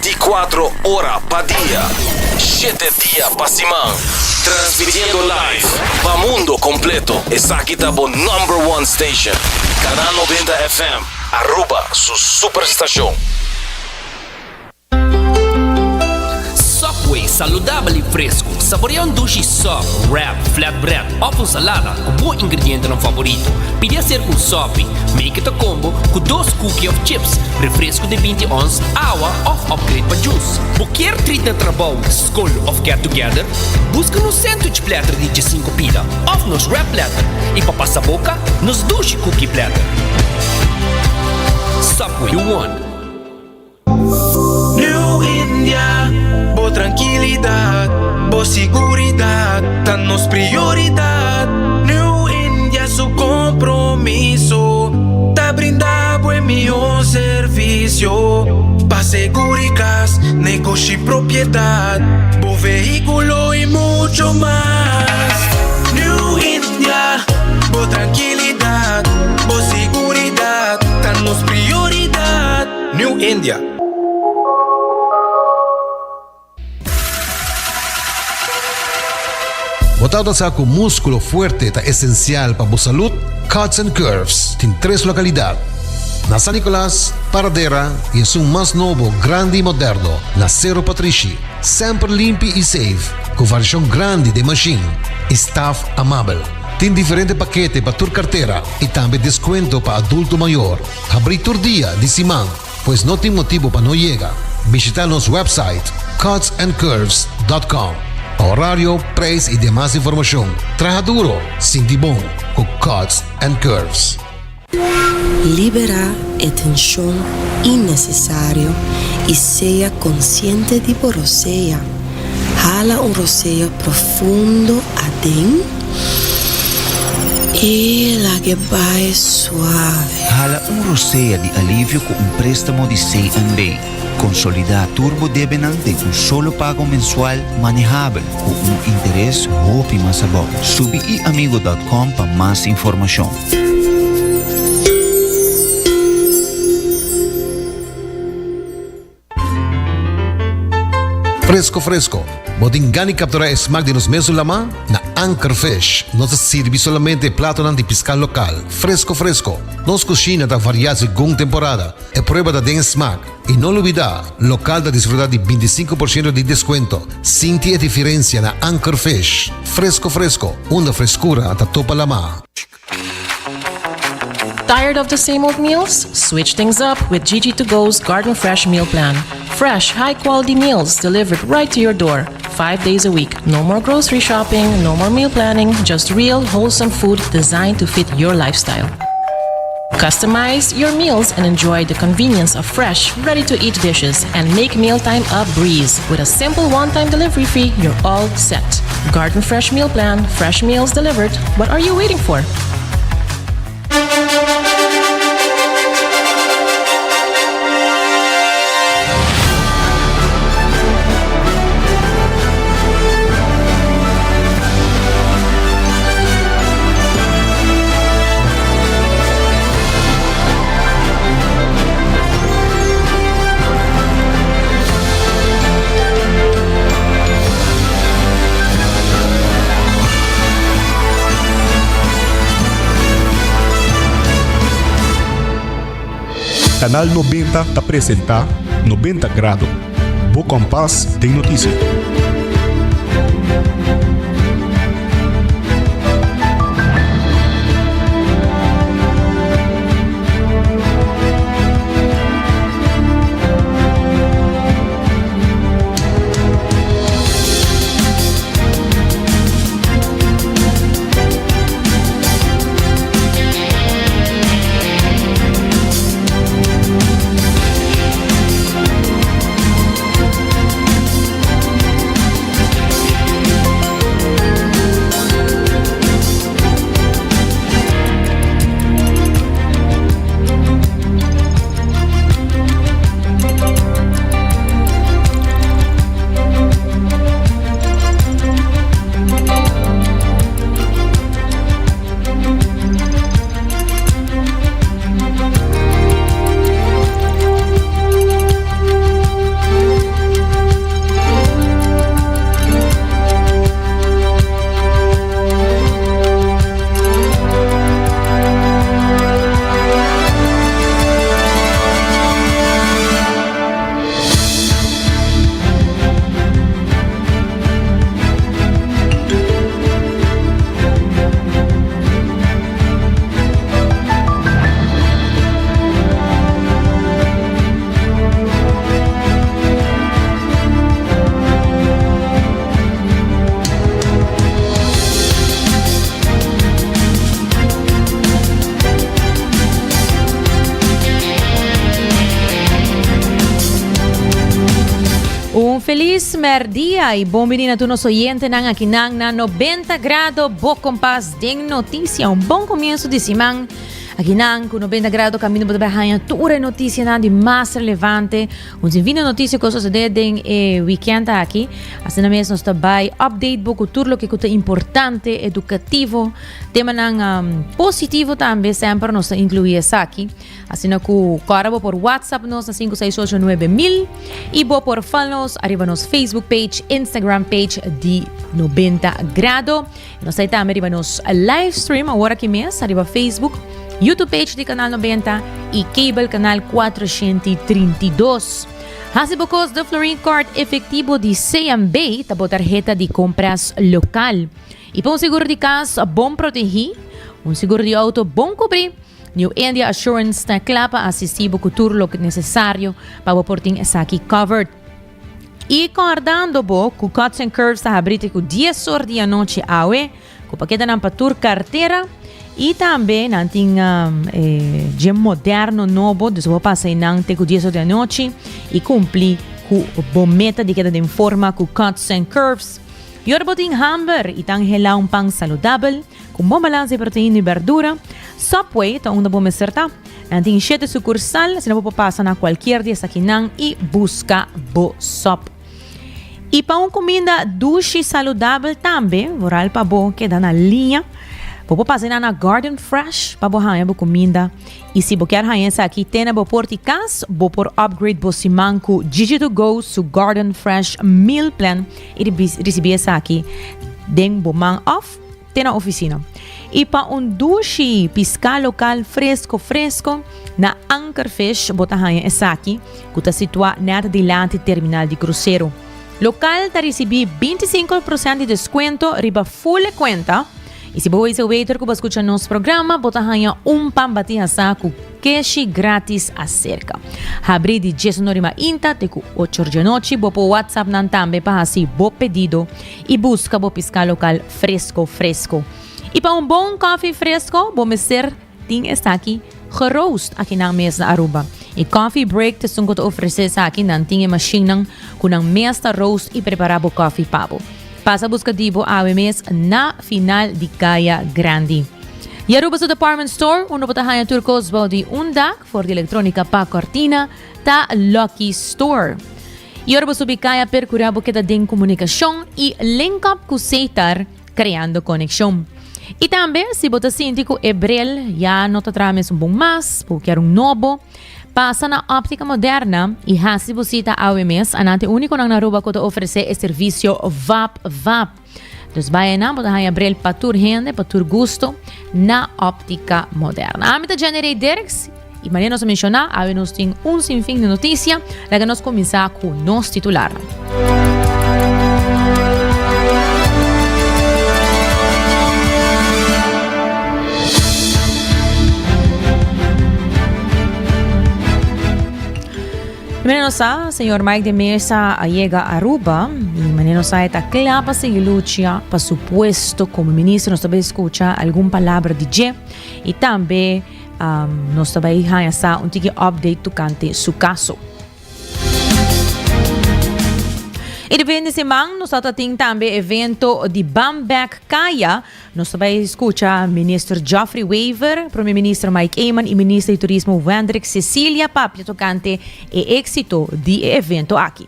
24 ora pa dia, shete dia pa siman. Transmitiendo live pa mundo completo. Esaki ta bo number one station. Canal 90 FM, Aruba su superstacion. Subway, saludabel y fresco. Saborea un dushi sub, wrap, flatbread of un salada cu bo ingredientenan favorito. Pidi acerca un sopi, make it a combo cu dos cookie of chips, refresco di binti ons, awa of upgrade pa juice. Bo kier treat na trabou, scol of get together? Busca nos sandwich platter di diesinco pida of nos wrap platter y pa pasa boca, nos dushi cookie platter. Subway, you want. New India, bo trankilidat, bo siguridat ta nos prioridat. New India su kompromiso ta brinda bo e mihó servisio pa seguri kas, negoshi, propiedat, bo vehíkulo i mucho mas. New India, bo trankilidat, bo siguridat ta nos prioridat. New India. Bo tabata sa ku múskulo fuerte ta esensial pa bo salud? Cuts and Curves tin tres lokalidat, na San Nicolas, Paradera i esun mas nobo, grandi i moderno, na Sero Patrishi. Semper limpi i safe, ku variashon grandi den mashin i staf amabel. Tin diferente pakete pa tur kartera i tambe deskuento pa adulto mayor. Habrí tur dia di siman, pues no tin motibu pa no yega. Bishita nos website cutsandcurves dot com pa horario, prijs i demas informashon. Traha duro, sinti bon ku Cuts and Curves. Liberá e tenshon innesesario i sea konsiente di bo rosea. Hala un rosea profundo aden i lag'e bai suave. Hala un rosea di alivio ku un préstamo di CNB. Konsolidá tur bo debenan den un solo pago mensual manehabel ku un interes hopi mas abou. Subi iamigo dòt kòm pa mas informashon. Fresco fresco, bo tin gana di captura e smaak di nos mesun lama? Na Anchor Fish nos ta sirbi solamente e platonan di pisca local, fresco fresco. Nos cushina ta varia segun temporada, e prueba ta den e smaak. Y no lubida, local ta disfruta di bintisinco por ciento di descuento. Sinti e diferencia na Anchor Fish. Fresco fresco, unda frescura ta topa lama. Tired of the same old meals? Switch things up with Gigi to Go's Garden Fresh Meal Plan. Fresh, high quality meals delivered right to your door, five days a week. No more grocery shopping, no more meal planning, just real, wholesome food designed to fit your lifestyle. Customize your meals and enjoy the convenience of fresh, ready to eat dishes and make mealtime a breeze. With a simple one time delivery fee, you're all set. Garden Fresh Meal Plan, fresh meals delivered. What are you waiting for? Canal 90 ta presenta 90 Grado, bo kompas den notisia. felis merdia y bon bini na tur nos oyentenan akinan na 90 Grado Bo Kompas den Noticia. Un bon comienzo di siman akinan ku 90 Grado camino bo ta bay haña tur e noticianan di mas relevante. Un sinfin di noticia ku a sosode den e weekend aki. Asina mes nos ta bay update bo ku tur loke ku ta importante, educativo, temanan um, positivo tambe semper nos ta inclui esaki. Asina ku kòrda bo por WhatsApp nos na 568 9000 i bo por follow nos ariba nos Facebook page, Instagram page di 90 Grado. Nos ta tambe riba nos live stream awor aki mes ariba Facebook, YouTube page di Canal 90 i cable canal 432. Hasi bo kos de Florin Card efectivo di CMB ta bo tarheta di compras local. I pa un seguro di cas bon protegi, un seguro di auto bon cubri, New India Assurance ta kla pa asistí bo ku tur loke nesesario pa bo por tin esaki covered. I kòrdando bo ku Cuts and Curves ta habrí te ku dies or di anochi awe, ku paketanan pa tur kartera i tambe nan tin e gym moderno nobo, dus bo pasa einan te ku dies or di anochi i kumpli ku bo meta di keda den forma ku Cuts and Curves. I ora bo tin hamber i ta anhelá un pan saludabel, Ku un bon balans di proteina i berdura, Subway ta unda bo mester ta. Nan tin shete sukursal, asina bo por pasa na kualkier di esakinan i buska bo sòp. I pa un kuminda dushi saludabel tambe, vooral pa bo keda na liña, bo por pasa na Garden Fresh pa bo haña bo kuminda. I si bo kier haña esaki te na bo porta i kas, bo por upgrade bo siman ku Gigi To Go su Garden Fresh Meal Plan i risibí esaki den bo man òf te na oficina. Y pa un dushi pisca local fresco fresco, na Anchor Fish bo ta haña esaki, cu ta situa net dilanti terminal di crucero. Local ta ricibi 25 procent di descuento riba full e cuenta. Y si bo weza waiter cu bo a scucha nos programa, bo ta haña un pan bati hasa cu keshi gratis acerca. Habri di diesunor di mainta te cu ocho or di anochi. Bo por WhatsApp nan tambe pa haci bo pedido. I buska bo piská lokal fresko fresko. I pa un bon kòfi fresko bo mester tin esaki geroost aki nan mes na Aruba. E Coffee Break ta esun ku ta ofresé esaki, nan tin e mashinnan ku nan mes ta roost i prepará bo kòfi pa bo. Pasa buska di bo awe mes na final di Kaya Grandi. I Aruba su department store unda bo ta haña tur kos bou di un dak, for di elektronika pa kòrtina, ta Lucky Store. I ora bo subi kaya percura bo keda den comunicacion y link up cu Setar creando conexion. Y tambe si bo ta sinti cu e bril ya no ta traha mesun bon mas, bo kier un nobo, pasa na Optica Moderna y haci bo cita awe mes. Anan ta e uniconan na Aruba cu ta ofrece e servicio Vap Vap. Dus bay einan bo ta haya bril pa tur hende, pa tur gusto na Optica Moderna. Ami ta Jenny Ray Dirks y manera nos a menciona, awe nos tin un sinfin di noticia. Laga nos cuminsa cu nos titularnan. Manera nos sa, señor Mike de Meza a yega Aruba y manera nos sa e ta cla pa sigui lucha pa su puesto como ministro. Nos ta bay escucha algun palabra di dje y tambe um, nos ta bay haya sa un tiki update tocante su caso. Y de fin de semana nos ta tin tambe evento di Bam Back Kaya. Nos ta bay scucha Minister Geoffrey Wever, Prome Minister Mike Eman y Minister di Turismo Wendrick Cecilia papia tocante e exito di e evento aki.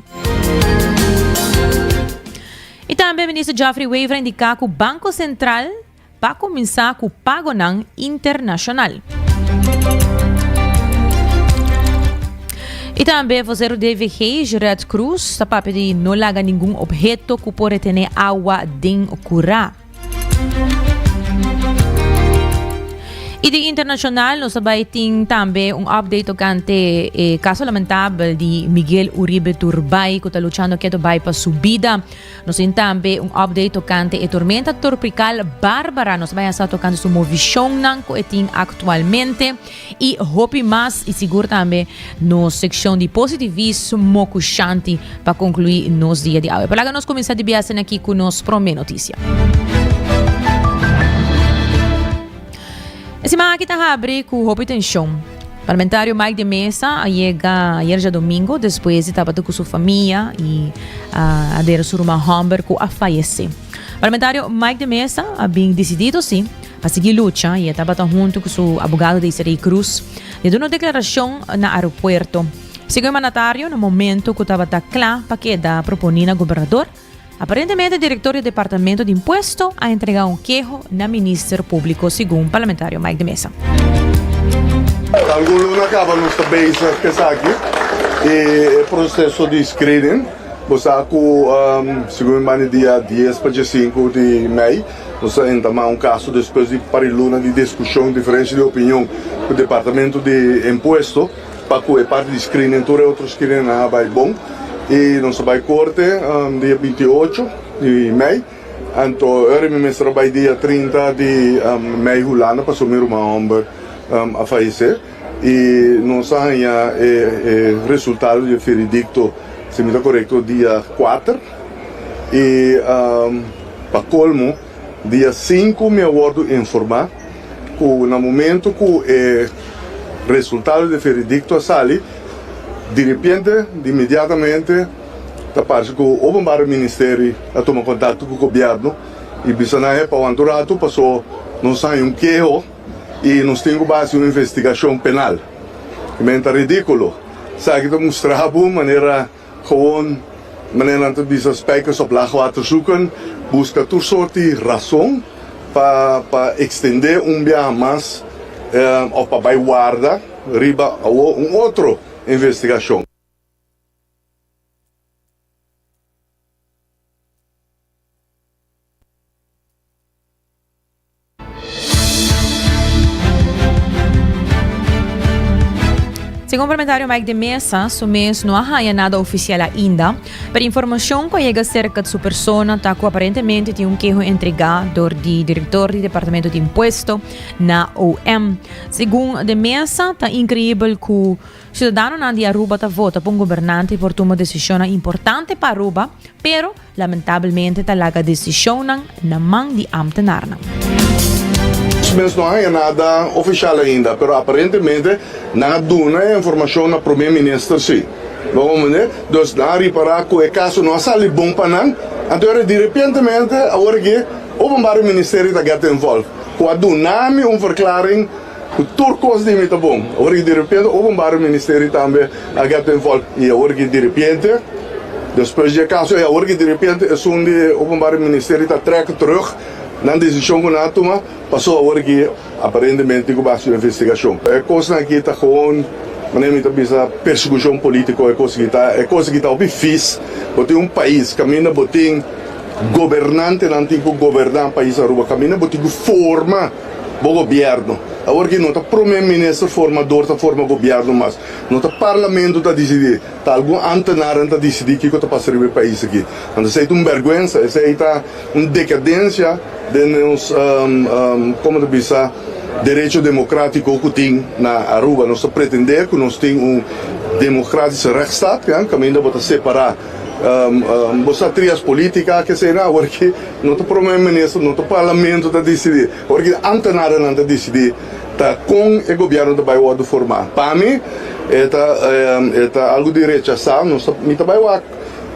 Y tambe Minister Geoffrey Wever a indica cu Banco Central pa cuminsa cu pagonan internacional. Y tambe vocero DVG, Gerard Cruz, ta papia di no laga ningun obheto cu por retene awa den cura. Y di internacional nos ta bay tin tambe un update tocante e caso lamentabel di Miguel Uribe Turbay cu ta luchando keto bay pa su bida. Nos tin tambe un update tocante e tormenta tropical Barbara. Nos bay hasa tocante su movicionnan cu e tin actualmente y hopi mas y sigur tambe nos seccion di positivismo cu Shanti pa conclui nos dia di awe. Pero laga nos cuminsa di biasen aki cu nos prome noticia. E siman aki ta habri cu hopi tension. Parlamentario Mike de Meza a yega ayer djadomingo despues di tabata cu su famia y a dera su ruman homber cu a fayece. Parlamentario Mike de Meza a bin decidido si pa sigui lucha y e tabata hunto cu su abogado Desiree Cruz di duna un declaracion na aeropuerto. Segun e mandatario na momento cu tabata cla pa keda proponi na gobernador, Aparentemente director di Departamento di Impuesto a entrega un keho na Minister Publico, segun Parlamentario Mike de Meza. Algun luna caba nos ta bezig cu esaki y e proceso di screening. Bo sa cu segun mi manda dia dies pa diesinku di mei nos ta entama un caso despues di par di luna di discusion, diferencia di opinion cu Departamento di Impuesto. Pa cu e parti di screening tur e otro screening nan a bay bon y nos a bay corte dia 28 di mei anto ora mi mester a bay dia 30 di mei Hulanda pasobra mi ruman homber a fayece y nos a haya e resultado di e veredicto si mi ta corecto dia 4 y pa colmo Dia sinku mi a wordo informa cu na momento cu e resultado di e veredicto a sali, diripiente, inmediatamente, ta parce cu Openbare Ministerie a tuma contacto cu gobierno y bisa nan he pa wanta un rato paso nos haña un keho y nos tin cu basi un investigacion penal. Y men ta ridiculo. Esaki ta mustra bo manera. Gewoon, manera nan ta bisa, spijkers op laag water zoeken, buska tur soort di rason pa pa extende un biaha mas of pa bai warda riba awo un otro investigacion. Segun parlamentario Mike de Meza, su mes no a haya nada oficial ainda, pero informacion cu a yega cerca di su persona ta cu aparentemente tin un keho entrega door di director di Departamento di Impuesto na OM. Segun de Meza, ta increibel cu ciudadanonan di Aruba ta vota pa un gobernante por tuma decisionnan importante pa Aruba, pero Lamentabelmente ta laga desishonnan na man di ámtenarnan. Mes no a haña nada ofishal ainda, pero aparentemente nan a duna e informashon na Prome Minister si. Bo comprende? Dus nan a ripará ku e kaso no a sali bon pa nan, anto era direpentemente awor aki Openbare Ministerie ta get involved, ku a duna mi un verklaring ku tur kos di mi ta bon. Awor aki direpente Openbare Ministerie tambe a get involved i awor aki direpente Despues di e caso ey awor ki direpente esun di Openbare Ministerie ta trek terug nan decision cu nan a tuma, paso awor ki aparentemente tin cu bay haci un investigacion. E cosnan aki ta gewoon, manera mi ta bisa, persecucion politico e cos aki ta, e cos aki ta hopi vies. Bo tin un pais caminda bo tin gobernantenan tin cu goberna pais Aruba, caminda bo tin cu forma bo gobierno. Awor ki no ta Prome Minister formador ta forma gobierno mas, no ta Parlamento ta dicidi. Ta algun ambtenaren ta disidí kiko ta pasa riba e pais aki. Anto esei ta un bèrgwensa, esei ta un dekadensia den nos, komo ta bisa, derecho demokratiko ku tin na Aruba. Nos ta pretendé ku nos tin un demokratische rechtsstaat, kaminda bo ta separá bo sa trias polítika, kesei nan. Awor aki no ta prome minister, no ta parlamento ta disidí, awor aki ambtenarennan ta disidí. Ta kon e gobièrnu ta bai wòrdu formá? Pa mi e ta e ta algu di rechasá. Nos ta mi ta bai wak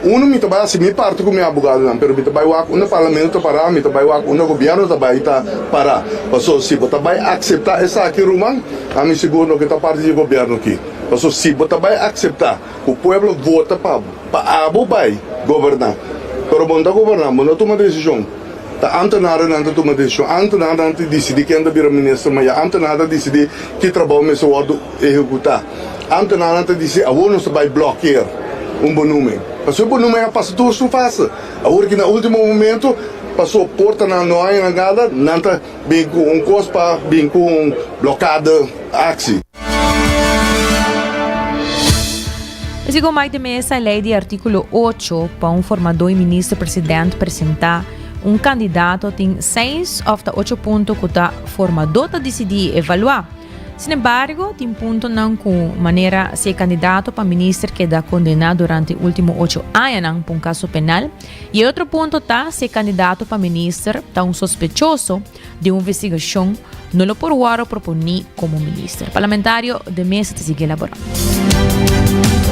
unu mi ta bai hasi mi parti ku mi abogadonan pero mi ta bai wak unda parlamento ta pará, mi ta bai wak unda gobièrnu ta bai ta pará. Paso si bo ta bai akseptá esaki ruman, ami sigur no ke ta parti di e gobièrnu aki. Paso si bo ta bai akseptá ku pueblo vota pa bo pa abo bai goberná pero bo no ta goberná, bo no tuma desishon. Ta ambtenarennan ta tuma desishon. Ambtenarennan ta disidí ken ta bira minister maña. Ambtenarennan ta disidí ki trabou mester wòrdu ehekutá. Ambtenarennan ta disidí awor nos ta bai blòkeer un bonumen. Pasobra e bonumen a pasa tur su fase. Awor ki na último momento paso portanan no haña nan nada, nan ta bin ku un kos pa bin ku un blòkade aksi. Segun Mike de Meza, e ley di articulo ocho pa un formador y minister president presenta un candidato tin seis of ta ocho punto cu ta formador ta dicidi y evalua. Sinembargo, tin puntonan ku manera si e kandidato pa minister keda kondená durante último ocho añanan pa un kaso penal i e otro punto ta si e kandidato pa minister ta un sospechoso di un investigashon no lo por wòrdu proponí komo minister. Parlamentario de Meza ta sigui elaborá.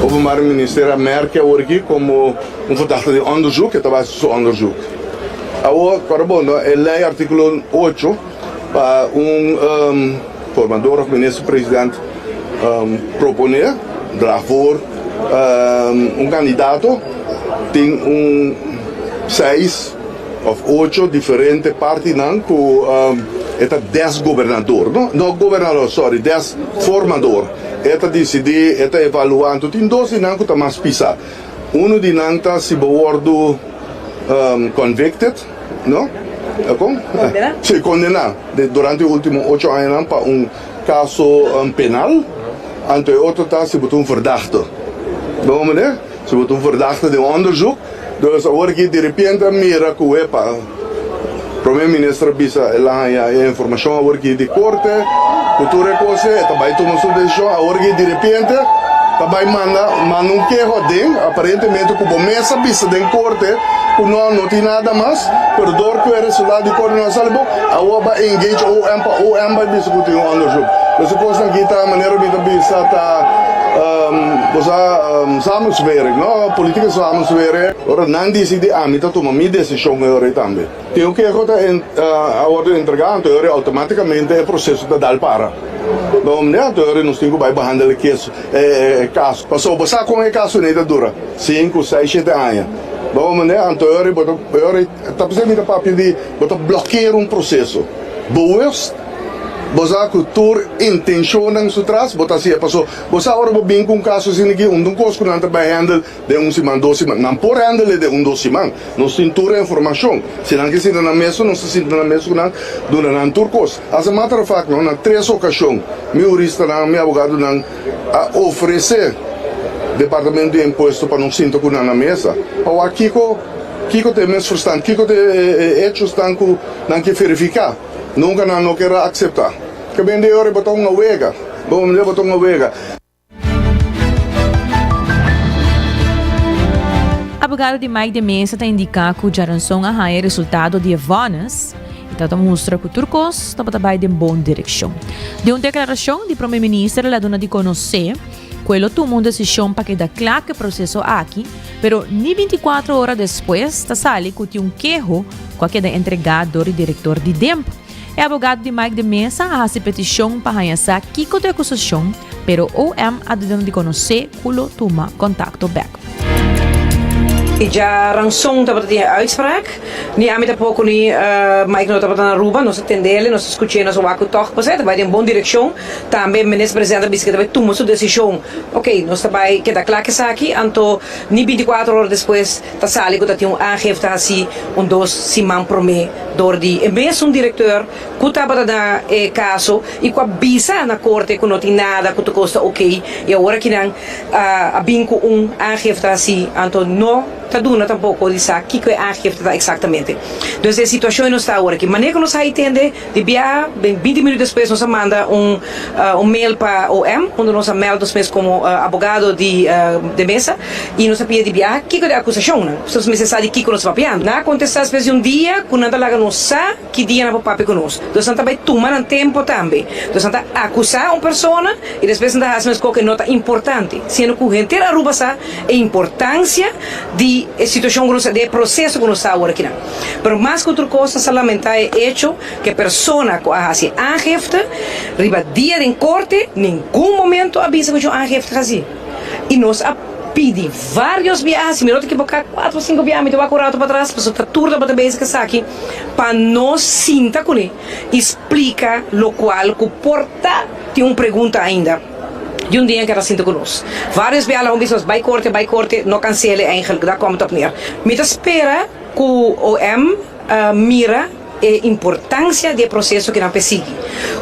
Openbaar Ministerie a merke awor aki komo un verdachte di onderzoek, e ta bai hasi su onderzoek. Awor, kòrda bon, no, e lei artíkulo ocho pa un formador òf minister president proponé, draag voor, un kandidato tin un seis òf ocho diferente partinan ku e ta des gobernador, no, no gobernador, sorry, des formador. E ta disidí, e ta evaluá. Anto tin dos di nan ku ta mas pisá. Unu di nan ta si bo wòrdu convicted, no? Kon? Kondená? Sí, kondená durante e último ocho añanan pa un kaso penal. Anto e otro ta si bo ta un verdachte. Bo comprende? Si bo ta un verdachte den un onderzoek. Dus awor aki diripiente a mira ku epa, Prome Minister a bisa el a haña e informashon awor aki di korte ku tur e kos e ta bai tuma su desishon. Awor aki diripiente ta bai manda manda un keho aden aparentemente ku bo mes a bisa den korte ku no no tin nada mas, pero dor ku e resultado di korte no a sali bon awor a bai engage OM pa OM bai bisa ku tin un onderzoek. Dus e kosnan aki ta manera mi ta bisa ta bo sa samenswering no, politica samenswering. Ora nan disidi ami ta tuma mi desishon e ora ei tambe. Tin un keho ta a wordo entrega anto e ora ei automaticamente e proceso ta dal para. Bo mende anto e ora ei nos tin cu bay behandel e keso e caso. Pasobra bo sa con e caso nei ta dura, sinku, seis, shete aña. Bo mende anto e ora ei bo ta e ora ei ta p'esei mi ta papia di bo ta blokera un proceso. Bewust bo sa cu tur intencionnan su tras bo ta haci'e pasobra bo sa ora bo bin cu un caso asina aki un ta un cos cu nan ta bay handel Den un siman, dos siman. Nan por handle den un dos siman. Nos tin tur e informashon. Si nan ke sinta nan mesun, nos ta sinta nan mes ku nan, duna nan tur kos. As a matter of fact, no, na tres okashon mi huristanan, mi abogadonan a ofresé Departamento di Impuesto pa nos sinta ku nan na mesa pa wak kiko, kiko ta e misverstand, kiko ta e hechosnan ku nan ke verifiká. Nunka nan no ker a akseptá. Ke bende e ora bo ta hunga wega. Bo ta hunga wega. Abogado di Mike de Meza ta indiká ku djaranson a haña e resultado di e vònis i ta ta mustra ku tur kos tabata bai den bon direkshon. Den un deklarashon di Prome Minister el a duna di konosé ku e lo tuma un desishon pa keda kla ku e proseso aki, pero ni bintikuatro ora despues ta sali ku tin un keho ku a keda entregá dor di direktor di DEMP. E abogado di Mike de Meza a hasi petishon pa haña sa kiko ta e akusashon, pero OM a duna di konosé ku lo tuma kontakto bèk. I djaranson tabata tin e uitspraak. Ni ami tampoko ni Mike no tabata na Aruba. Nos a tendele, nos a skuch'é, nos a wak ku tòg pasé ta bai den bon direkshon. Tambe Minister Presidente a bisa ku e ta bai tuma su desishon. Oké, nos ta bai keda kla ku esaki. Anto ni bintikuater ora despues ta sali ku ta tin un aangifte hasí un dos siman promé dor di e mesun direkteur ku tabata na e kaso i ku a bisa na korte ku no tin nada, ku tur kos ta oké i awor aki nan a bin ku un aangifte hasi, anto no ta duna tampoko di sa kiko e aangifte ta eksaktamente. Dus e situashon nos ta awor aki. Manera ku nos a tende di biaha, den binti minüt despues nos a manda un un mail pa OM unda nos a mèld nos mes komo abogado di de mesa i nos a pidi di biaha kiko ta e akusashonnan, pasobra nos mester sa di kiko nos ta papiando. Nan a kontestá despues di un dia ku nan ta laga nos sa. Ki dia nan por papia ku nos? Dus nan ta bai tuma nan tempu tambe. Dus nan ta akusá un persona i despues nan ta hasi meskos ku e no ta importante, siendo ku henter Aruba sa e importansia di e situashon ku nos ta, di e proseso ku nos ta awor akinan. Pero mas ku tur kos nan sa lamentá e echo ku e persona ku a hasi e aangifte riba dia den korte ningun momento a bisa ku dje un aangifte hasi. I nos a pidi varios biaha, si mi no ta ekiboká kuatro o sinku biaha, mi ta wak un rato patras pasobra ta tur tabata bezig esaki. Pa nos sinta kuné i splika lokual ku por ta tin un pregunta ainda di un dia en ke ta sinta ku nos. Varios biaha la hon bisa nos bai korte, bai korte, no kansele eigenlijk, daar komt het op neer. Mi ta spera ku OM mira e importansia di e proseso ku nan persigi.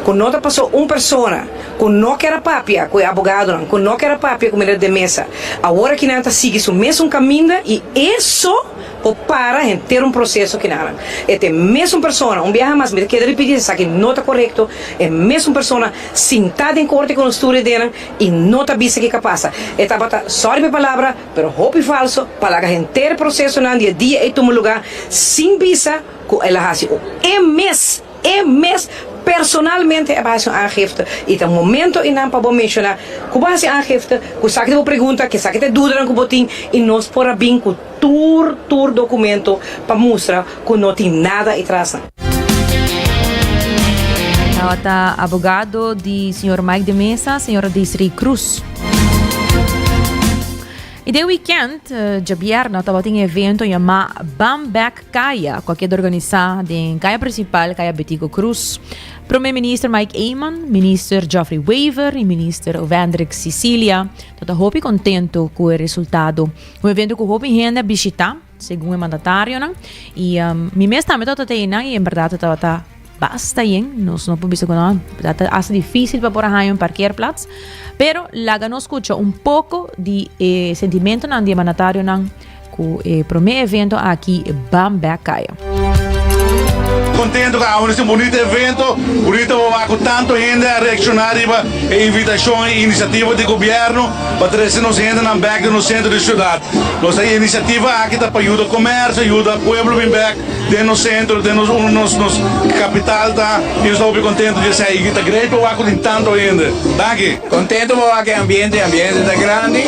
Ku no ta paso un persona ku no ker a papia ku e abogadonan, ku no ker a papia ku meneer De Meza, awor aki nan ta sigui su mesun kaminda i eso. por para henter un proceso kinanan. E ta e mesun persona, un biaha mas mi ta keda ripiti esaki no ta corecto, e mesun persona sinta den corte cu nos tur e denan y no ta bisa kico a pasa. E tabata, sorry pa e palabra, pero hopi falso pa laga henter e procesonan di e dia ey tuma lugar sin bisa cu el a haci e mes. E mes personalmente a bai hasi un aangifte y ta momento eynan pa bo menciona cu bo hasi aangifte, cu esaki ta bo pregunta, cu esaki ta e dudanan cu bo tin y nos por a bin cu tur tur documento pa mustra cu no tin nada ey tras. Tabata abogado di señor Mike de Meza, señora Desiree Cruz. Y den weekend, djabièrnè, tabatin e evento yamá Bam Bek Kaya, ku a keda organisá den kaya prinsipal, Kaya Betico Croes. Prome Minister Mike Eman, Minister Geoffrey Wever y Minister Wendrick Cicilia ta ta hopi contento cu e resultado. Un evento cu hopi hende a bishita, segun e mandatarionan. Y mi mes tambe tabata einan y en berdad tabata basta yen. Nos no por bisa cu no, ta hasta dificil pa por a haña un parkeerplaats. Pero laga nos scucha un poco di e sentimentonan di e mandatarionan. Ku e promé evento aki ban bèk kaya. Contento cu awe nos tin un bunito evento, bunito pa wak cu tanto hende a reacciona riba e invitacion y iniciativa di gobierno pa trece nos hendenan bek den nos centro di ciudad. Nos iniciativa aki ta pa yuda comercio, yuda pueblo bin bek den nos centro, den nos unda nos nos capital ta y nos ta hopi contento di esey y ta great pa wak cu tin tanto hende. Danki. Contento pa wak e ambiente, e ambiente ta grandi,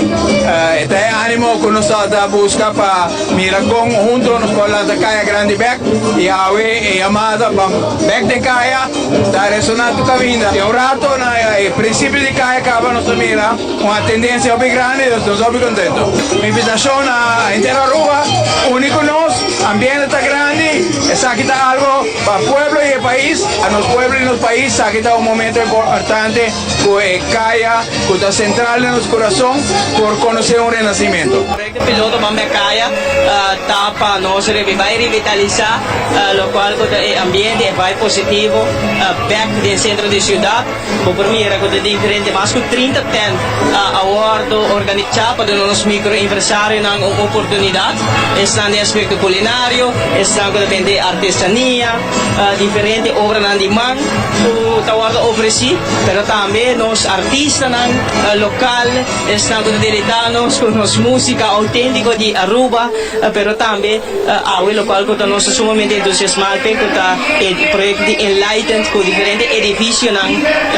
e ta e animo cu nos ta busca pa mira con hunto nos por lanta Caya Grandi bek y awe e yamada pa bek den Caya ta resona tur caminda. Den un rato na e principio di Caya caba nos ta mira un atendencia hopi grandi y nos hopi contento. Mi invitacion na henter Aruba, uni cu nos, ambiente ta grandi, esaki ta algo pa pueblo y e pais, a nos pueblo y nos pais, esaki ta un momento importante. Ku e kaya ku ta sentral den nos kurason por konosé un renasimentu. Proyekto piloto Ban Bek Kaya ta pa nos revivá i revitalisá lokual ku ta e ambiente, e vibe positivo bek den sentro di siudat. Bo por mira ku ta diferente mas ku 30 tent a wòrdu organisá pa duna nos mikroempresarionan un oportunidat. Esnan den aspekto kulinario, esnan ku ta bende artesania, diferente obranan di man. Ku ta wòrdu ofresí, pero tambe nos artistanan lokal, esnan ku ta deleitá nos ku nos músika outéntiko di Aruba, pero tambe awe lokual ku ta nos ta sumamente entusiasmá p'e ku ta e proyekto di Enlightened ku diferente edifisionan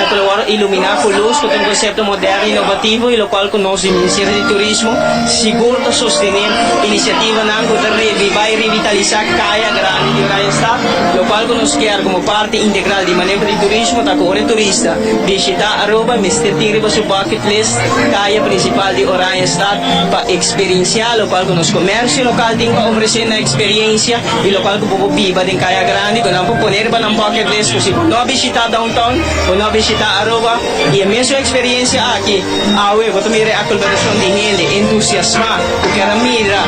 ku lo wòrdu iluminá ku lus ku ta un konsepto moderno, inovativo i lokual ku nos di Ministerio di Turismo sigur ta sostené inisiativanan ku ta revivá i revitalisá Kaya Grandi di Oranjestad, lokual ku nos kier komo parti integral di maneho di turismo ta ku ora e turista bishitá Aruba mester tin riba su bucket list kaya prinsipal di Oranjestad pa eksperensiá lokual ku nos komersio lokal tin pa ofresé na eksperensia i lokual ku bo por biba den Kaya Grandi ku nan por pone riba nan bucket list ku si bo no a bishitá downtown bo no a bishitá Aruba i e mesun eksperensia aki awe bo ta mira e aglomeracion di hende entusiasmá ku kier a mira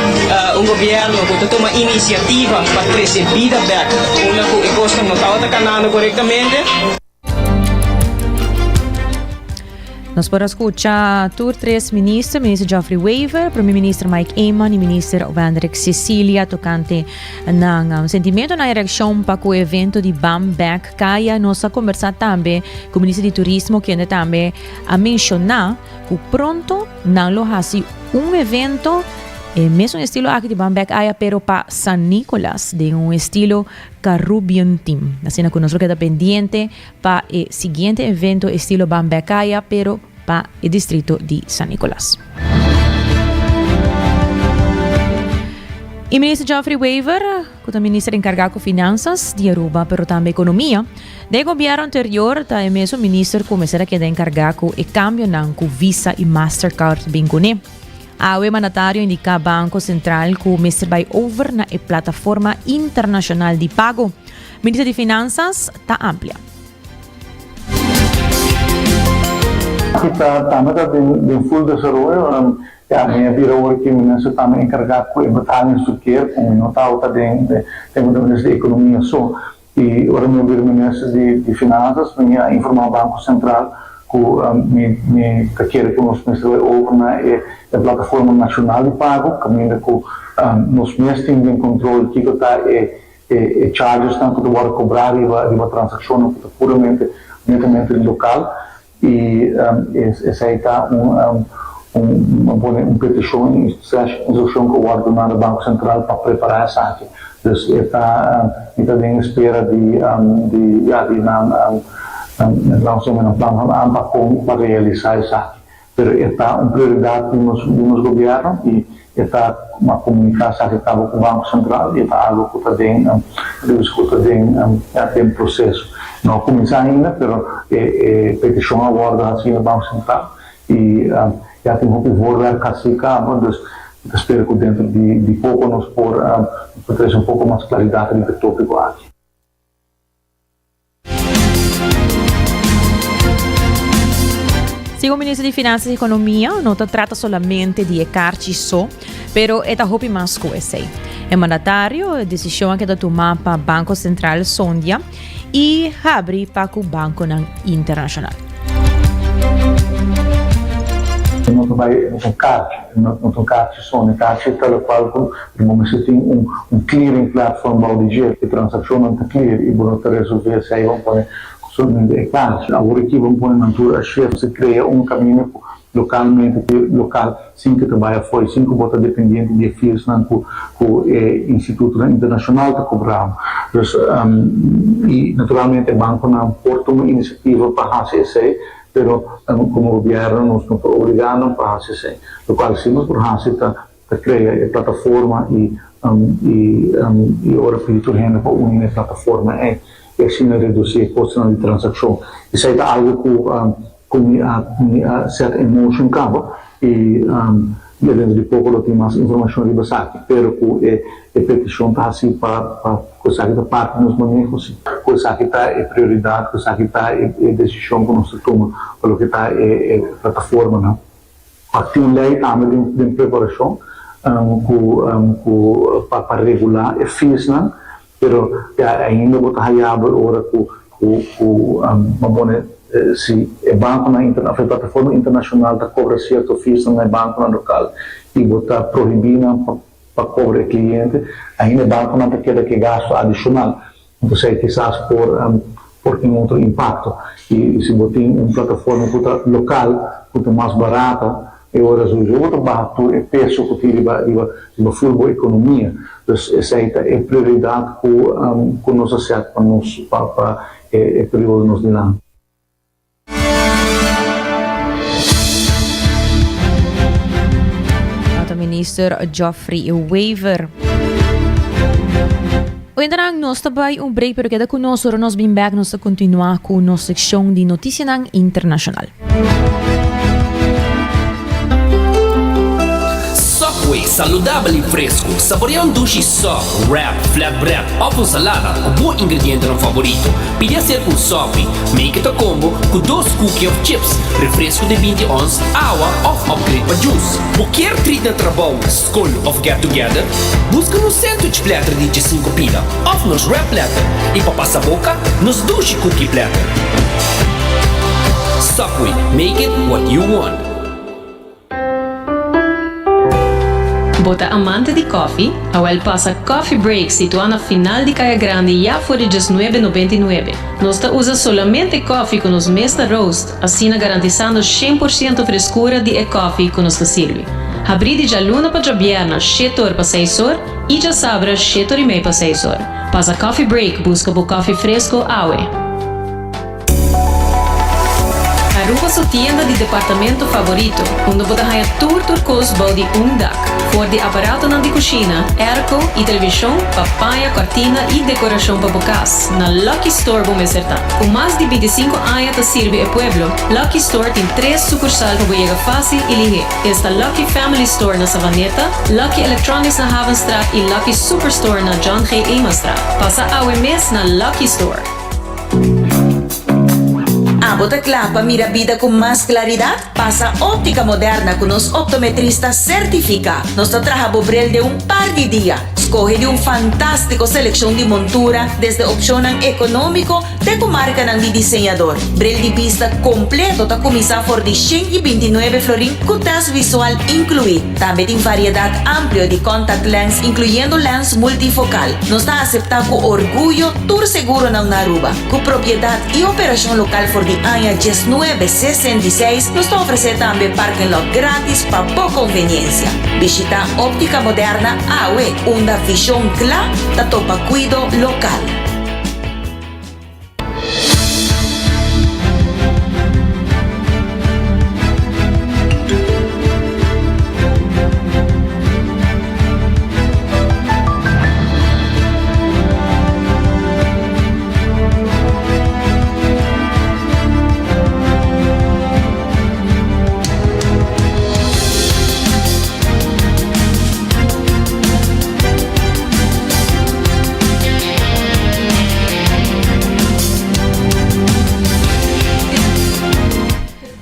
un gobièrnu ku ta tuma inisiativa pa trese bida bèk unda ku e kosnan no tabata kanando korektamente. Nos por a scucha tur tres minister, Minister Geoffrey Wever, Prome Minister Mike Eman y Minister Wendrick Cecilia tocante nan um, sentimento nan reaccion pa cu evento di Bam Back Kaya. Nos a conversa tambe cu Minister di Turismo, kende tambe a menciona cu pronto nan lo haci un evento e mesun estilo aki di Bam Back Aya pero pa San Nicolas den un estilo Carubbian Team. Asina cu nos lo keda pendiente pa e siguiente evento estilo Ban Bek Aya pero pa e distrito di San Nicolas. E minister Geoffrey Wever, cu ta minister encarga cu finanzas di Aruba pero tambe economia, den gobierno anterior ta e mesun minister cu mester a keda encarga cu e cambionan cu Visa y Mastercard bin cune. Awe mandatario indica Banco Central cu mester bay over na e plataforma internacional di pago. Minister di Finanzas ta amplia. Aki ta tambe ta den den full desaroyo. Ya mi a bira ora ki minister tambe enkargá ku e betalen verkeer ku mi no tabata den den ku ta minister di ekonomia so. I ora mi a bira minister di di finansas mi a informá Banko Sentral. ku mi mi ta kere ku nos mester bai over na e e plataforma nashonal di pago kaminda ku nos mes tin den kontrol kiko ta e e chargesnan ku ta wòrdu kobrá riba riba transakshonnan ku ta puramente netamente lokal i esei ta un un pone un petishon slash instrukshon ku a wòrdu duná na Banko Sentral pa prepará esaki. Dus e ta mi ta den espera di di ya di nan laat ons nan plan van aanpak kon pa realisá esaki. Pero e ta un prioridat di nos di nos gobièrnu i e ta a komuniká esaki kaba ku Banko Sentral i e ta algu ku ta den dus ku ta den ya den proseso. No a kuminsá ainda pero e e petishon a wòrdu hasí na Banko Sentral i ya tin hopi voorwerk hasí kaba dus mi ta spera ku dentro di di poko nos por nos por trese un poko mas klaridat riba e tópiko aki. Segun Minister di Finanzas y Economia, no ta trata solamente di e karchi so, pero e ta hopi mas ku esei. E mandatario, e desishon a keda tuma pa Banko Sentral sondia y habri pa ku bankonan internashonal. No ta bai, no ta un karchi, no ta un karchi so, e karchi ta lokual ku bo mester tin un un clearing platform bou di dje, e transakshonnan ta clear i bo no ta resolve esei bo pone ku solamente e karchi. Awor aki bo pone nan tur a shift, si krea un kaminda ku lokalmente te lokal sin ku ta bai afó i sin ku bo ta dependiente di e feesnan ku ku e institutonan internashonal ta kobra bo. Dus i naturalmente e bankonan por tuma inisiativa pa hasi esei, pero komo gobièrnu nos no por obligá nan pa hasi esei. Lokual si nos por hasi ta ta krea e plataforma i i i ora pidi tur hende pa uni na e plataforma ei i asina redusí e kostonan di transakshon. Esei ta algu ku ku mi a mi a set in motion kaba i ya dentro di poko lo tin mas informashon riba esaki, pero ku e e petishon ta hasi pa pa ku esaki ta parti di nos maneho si, ku esaki ta e prioridat, ku esaki ta e e desishon ku nos ta tuma pa loke ta e e plataformanan. Tin un lei tambe den den preparashon ku ku pa pa regulá e feesnan, pero ya ainda bo ta hayabel ora ku ku ku bo pone si e bankonan interna òf e plataforma internashonal ta kobra sierto feesnan na e bankonan lokal i bo ta prohibí nan pa pa kobra e kliente, ainda e bankonan ta keda ku e gasto adishonal. Entonces kisas por por tin otro impacto. Y si bo tin un plataforma cu ta local, cu ta mas barata, e ora sowieso bo ta baha tur e peso cu tin riba riba riba full bo economia. Dus esey ta e prioridad cu cu nos a set pa nos pa pa e periodo nos dilanti. Minister Geoffrey Wever. Oyentenan, nos ta bai un break, pero keda ku nos, ora nos bin back, nos ta kontinuá ku nos sekshon di notisianan internashonal. Subway, saludabel y fresco. Saborea un dushi sub, wrap, flatbread of un salada cu bo ingredientenan favorito. Pidi hacer un sopi, make it a combo cu dos cookie of chips, refresco di binti ons, awa of upgrade pa juice. Bo kier treat na trabou, scol of get together? Busca nos sandwich platter di djesinco pida of nos wrap platter y pa pasa boca, nos dushi cookie platter. Subway, make it what you want. Bo ta amante di koffie? Awel pasa Coffee Break situá na final di Kaya Grandi ya for di djesnuebe nobenta i nuebe. Nos ta usa solamente koffie ku nos mes ta roast, asina garantisando shen por siento freskura di e koffie ku nos ta sirbi. Habrí di djaluna pa djabièrna shete or pa seis or i djasabra shete or i mei pa seis or. Pasa Coffee Break buska bo koffie fresko awe! Aruba su tienda di departamento favorito, unda bo ta haña tur tur kos bou di un dak. For di aparatonan di kushina, airco i televishon pa paña, kòrtina i dekorashon pa bo kas, na Lucky Store bo mester ta. Ku mas di bintisinko aña ta sirbi e pueblo, Lucky Store tin tres sukursal pa bo yega fásil i lihé. Esta Lucky Family Store na Savaneta, Lucky Electronics na Havenstraat i Lucky Superstore na John G. Emanstraat. Pasa awe mes na Lucky Store! Abo ta kla pa mira bida ku mas klaridat? Pasa Óptica Moderna ku nos optometrista sertifiká. Nos ta traha bo bril den un par di dia. Skohe di un fantástiko selekshon di montura, desde opshonnan ekonómiko te ku markanan di diseñador. Bril di bista kompleto ta kuminsá for di 129 florin ku tèst visual inkluí. Tambe tin variedat amplio di contact lens inkluyendo lens multifokal. Nos ta aseptá ku orguyo tur seguronan na Aruba. Ku propiedat i operashon lokal for di aña 1966, nos ta ofresé tambe parking lot grátis pa bo konveniensia. Bishitá Óptica Moderna awe, unda vishon kla ta topa kuido lokal.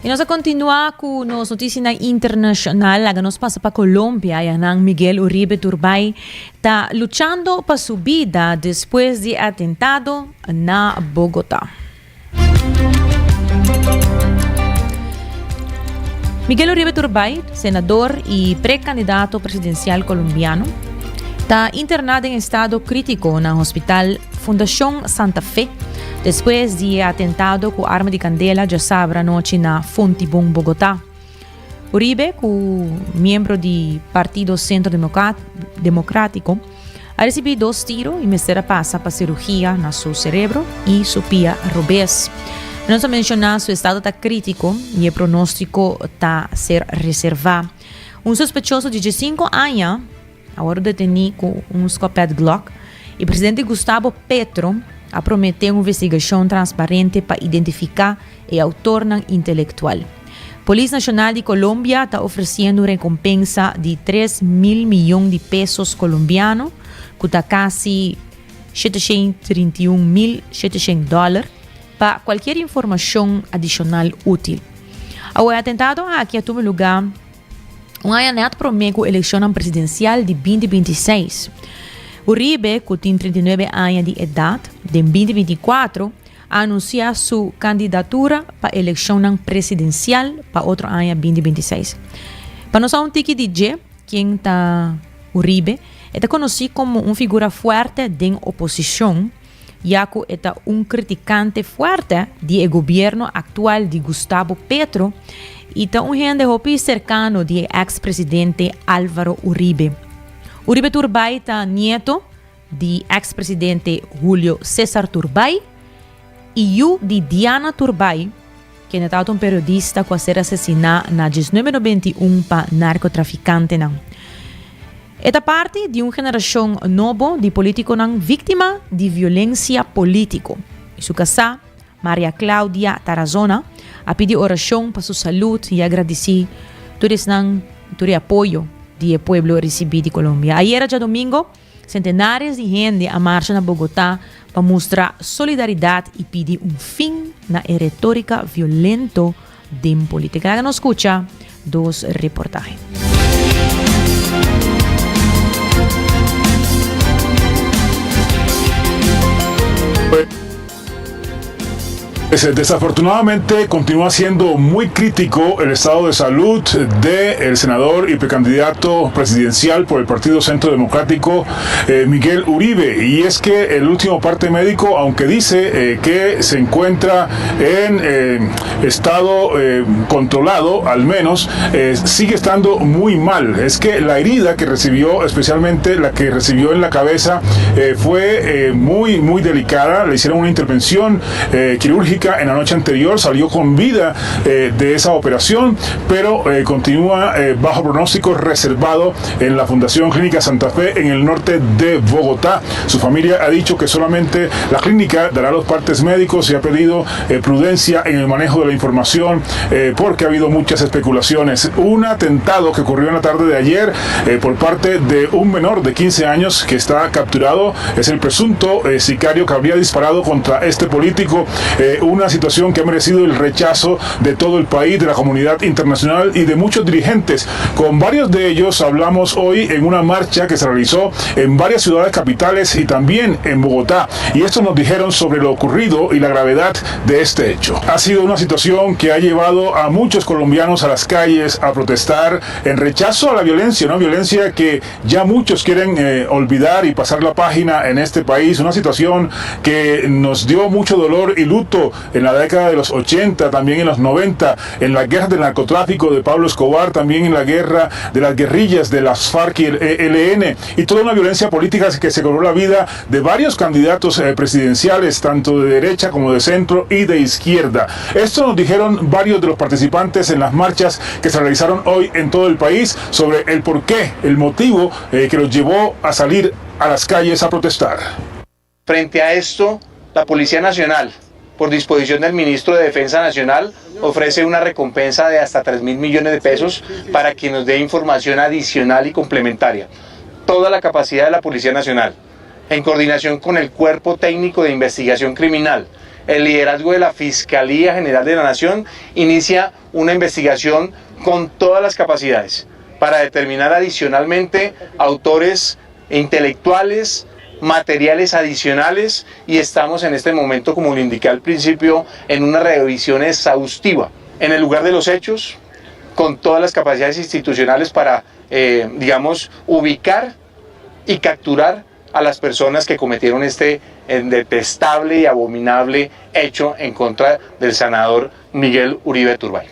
Y nos a continua cu nos noticianan internacional. Laga nos pasa pa Colombia. Ya nan Miguel Uribe Turbay ta luchando pa su bida despues di atentado na Bogota. Miguel Uribe Turbay, senador y precandidato presidencial colombiano, ta interna den estado critico na hospital Fundacion Santa Fe despues di e atentado cu arma di candela djasabra anochi na Fontibon, Bogota. Uribe, cu miembro di Partido Centro Democratico, a ricibi dos tiro y mester a pasa pa cirugia na su cerebro y su pia robes. Nos a menciona su estado ta critico y e pronostico ta ser reserva. Un sospechoso di 15 aña a wordo deteni cu un scopet Glock y presidente Gustavo Petro a promete un investigacion transparente pa identifica e autornan intelectual. Polis Nacional di Colombia ta ofreciendo un recompensa di 3.000 miyon di pesos colombiano, cu ta casi 731.700 dollar, pa cualkier informacion adicional util. Awo e atentado aki a tuma luga un aña net prome cu eleccionnan presidencial di 2026. Uribe, cu tin 39 aña di edad, den 2024 a anuncia su candidatura pa eleccionnan presidencial pa otro aña 2026. Pa nos sa un tiki di dje, ken ta Uribe, e ta conoci como un figura fuerte den oposicion, ya cu e ta un criticante fuerte di e gobierno actual di Gustavo Petro y ta un hende hopi cercano di e ex presidente Alvaro Uribe. Uribe Turbay ta nieto di ex presidente Julio Cesar Turbay y yu di Diana Turbay, kende tabata un periodista cu a ser asesina na 1991 pa narcotraficantenan. E ta parti di un generacion nobo di politiconan victima di violencia politico. Y su casá, Maria Claudia Tarazona, a pidi oracion pa su salud y a gradici tur esnan tur e apoyo di e pueblo ricibi di Colombia. Ayera djadomingo, Centenares di hende a marcha na Bogotá pa mustra solidaridad y pidi un fin na e retorica violento den politica. Laga nos scucha dos reportahe. Desafortunadamente continúa siendo muy crítico el estado de salud del senador y precandidato presidencial por el Partido Centro Democrático, eh, Miguel Uribe. Y es que el último parte médico, aunque dice eh, que se encuentra en eh, estado controlado, al menos, sigue estando muy mal. Es que la herida que recibió, especialmente la que recibió en la cabeza, fue muy, muy delicada. Le hicieron una intervención quirúrgica en la noche anterior, salió con vida eh, de esa operación, pero eh, continúa eh, bajo pronóstico reservado en la Fundación Clínica Santa Fe en el norte de Bogotá. Su familia ha dicho que solamente la clínica dará los partes médicos y ha pedido prudencia en el manejo de la información porque ha habido muchas especulaciones. Un atentado que ocurrió en la tarde de ayer por parte de un menor de 15 años que está capturado es el presunto sicario que habría disparado contra este político. Una situación que ha merecido el rechazo de todo el país, de la comunidad internacional y de muchos dirigentes. Con varios de ellos hablamos hoy en una marcha que se realizó en varias ciudades capitales y también en Bogotá. Y esto nos dijeron sobre lo ocurrido y la gravedad de este hecho. Ha sido una situación que ha llevado a muchos colombianos a las calles a protestar en rechazo a la violencia, una violencia que ya muchos quieren eh, olvidar y pasar la página en este país, una situación que nos dio mucho dolor y luto en la década de los 80, también en los 90, en la guerra del narcotráfico de Pablo Escobar, también en la guerra de las guerrillas de las FARC y el ELN, y toda una violencia política que se cobró la vida de varios candidatos eh, presidenciales, tanto de derecha como de centro y de izquierda. Esto nos dijeron varios de los participantes en las marchas que se realizaron hoy en todo el país sobre el porqué, el motivo eh, que los llevó a salir a las calles a protestar. Frente a esto, la Policía Nacional, por disposición del ministro de Defensa Nacional, ofrece una recompensa de hasta 3 mil millones de pesos para quien nos dé información adicional y complementaria. Toda la capacidad de la Policía Nacional, en coordinación con el Cuerpo Técnico de Investigación Criminal, el liderazgo de la Fiscalía General de la Nación, inicia una investigación con todas las capacidades para determinar adicionalmente autores intelectuales, materiales adicionales y estamos en este momento, como lo indiqué al principio, en una revisión exhaustiva en el lugar de los hechos, con todas las capacidades institucionales para, eh, digamos, ubicar y capturar a las personas que cometieron este eh, detestable y abominable hecho en contra del senador Miguel Uribe Turbay.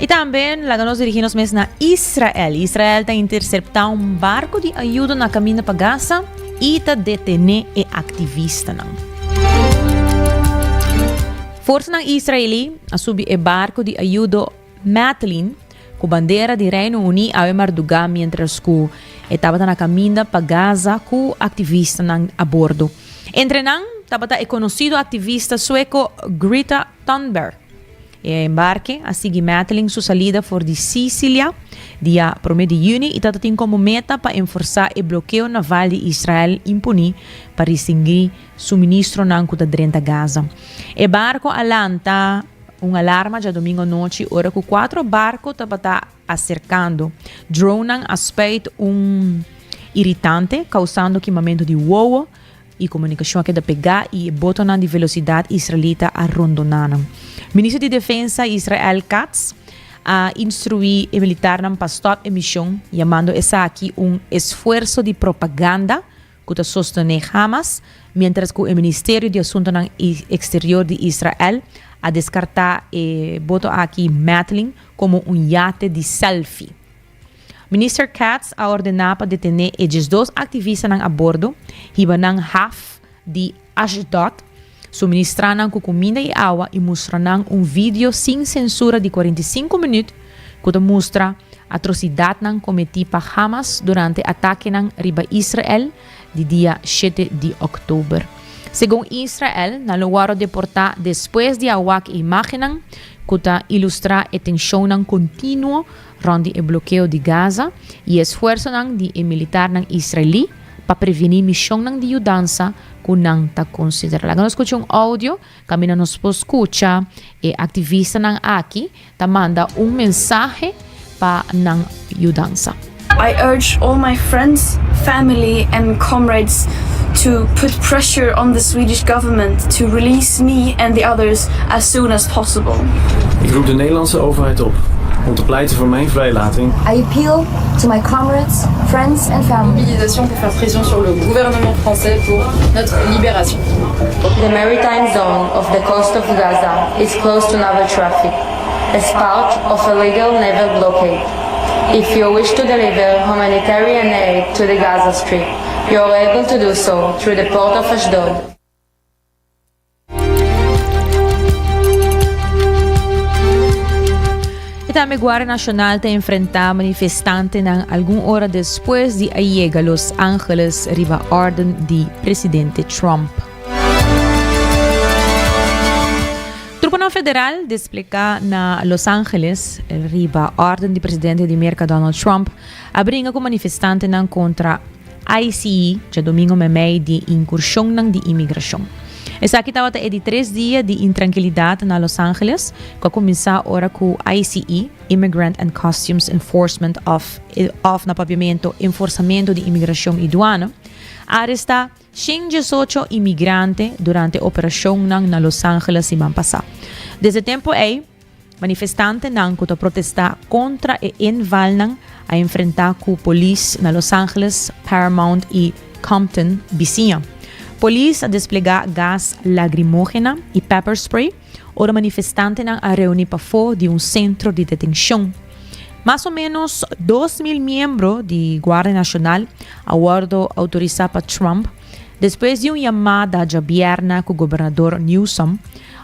I tambe laga nos dirigí nos mes na Israel. Israel ta interceptá un barco di ayudo na caminda pa Gaza i ta detené e activistanan. Forsanan israelí a subi e barco di ayudo Madleen ku bandera di Reino Uní awe mardugá miéntras ku e tabata na kaminda pa Gaza ku aktivistanan a bordo. Entre nan tabata e konosido aktivista sueko Greta Thunberg. E embarke a sigui Madleen su salida for di Sicilia dia promé di yüni i tabatin komo meta pa enforsá e blokeo naval di Israel imponí pa ristingí suministronan ku ta drenta Gaza. E barko a lanta Un alarma djadomingo anochi ora ku kuatro barko tabata aserkando. Dronenan a spuit un iritante, kausando kimamentu di wowo i komunikashon a keda pegá i e botonan di velosidat israelita a rondoná nan. Minister di Defensa Israel Katz a instruí e militarnan pa stòp e mishon, yamando esaki un esfuerso di propaganda ku ta sostené Hamas, miéntras ku e Ministerio di Asuntunan Eksterior di Israel a deskartá e boto aki Madleen komo un yate di selfie. Minister Katz a ordená pa detené e diesdos aktivistanan a bordo, hiba nan haf di Ashdod, suministrá nan ku kuminda i awa i mustra nan un video sin sensura di 45 minüt ku ta mustra atrosidatnan kometí pa Hamas durante atakenan riba Israel di dia shete di òktober. Segun Israel, nan lo wòrdu deportá despues di a wak e imágennan ku ta ilustrá e tenshonnan kontinuo rònt di e blokeo di Gaza i e esfuersonan di e militarnan israelí pa prevení mishonnan di yudansa ku nan ta konsiderá. Laga nos skucha un audio kaminda nos por skucha e aktivistanan aki ta manda un mensahe pa nan yudansa. I urge all my friends, family and comrades to put pressure on the Swedish government to release me and the others as soon as possible. Ik roep de Nederlandse overheid op om te pleiten voor mijn vrijlating. I appeal to my comrades, friends and family. Mobilisation pour faire pression sur le gouvernement français pour notre libération. The maritime zone of the coast of Gaza is closed to naval traffic as part of a legal naval blockade. If you wish to deliver humanitarian aid to the Gaza Strip, you are able to do so through the port of Ashdod. I tambe Guardia Nacional ta enfrentá manifestantenan algun ora despues di a yega Los Angeles riba órden di presidente Trump. Trupanan federal desplegá na Los Angeles riba órden di presidente di Merka Donald Trump a bringa ku manifestantenan kontra ICE djadomingo meimei di inkurshonnan di imigrashon. Esaki tabata e di tres dia di intrankilidat na Los Angeles, ku a kuminsá ora ku ICE, Immigrant and Customs Enforcement òf òf na papiamentu Enforsamentu di Imigrashon i Duana, a arestá 118 imigrante durante operashonnan na Los Angeles siman pasá. Desde tempu ei, Manifestantenan ku ta protestá kontra e invalnan a enfrentá ku polis na Los Angeles, Paramount i Compton bisiña. Polis a desplegá gas lagrimógena i pepper spray ora manifestantenan a reuní pafó di un sentro di detenshon. Mas o ménos 2000 miembro di Guardia Nashonal a wòrdu outorisá pa Trump despues di un yamada djabièrnè ku gobernador Newsom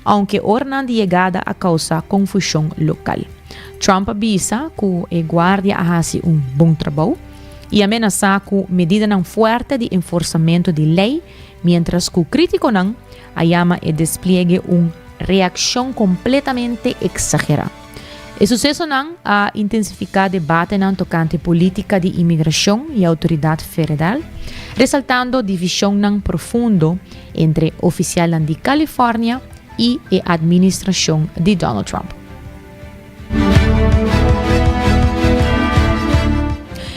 Aunke ornan di yegada a kousa konfushon lokal. Trump a bisa ku e guardia a hasi un bon trabou i a menasá ku medidanan fuerte di enforsamentu di lei, miéntras ku krítikonan a yama e despliegue un reakshon kompletamente eksagerá. E susesonan a intensifiká debatenan tokante polítika di imigrashon i outoridat feredal, resaltando divishonnan profundo entre ofisialnan di California i e administrashon di Donald Trump.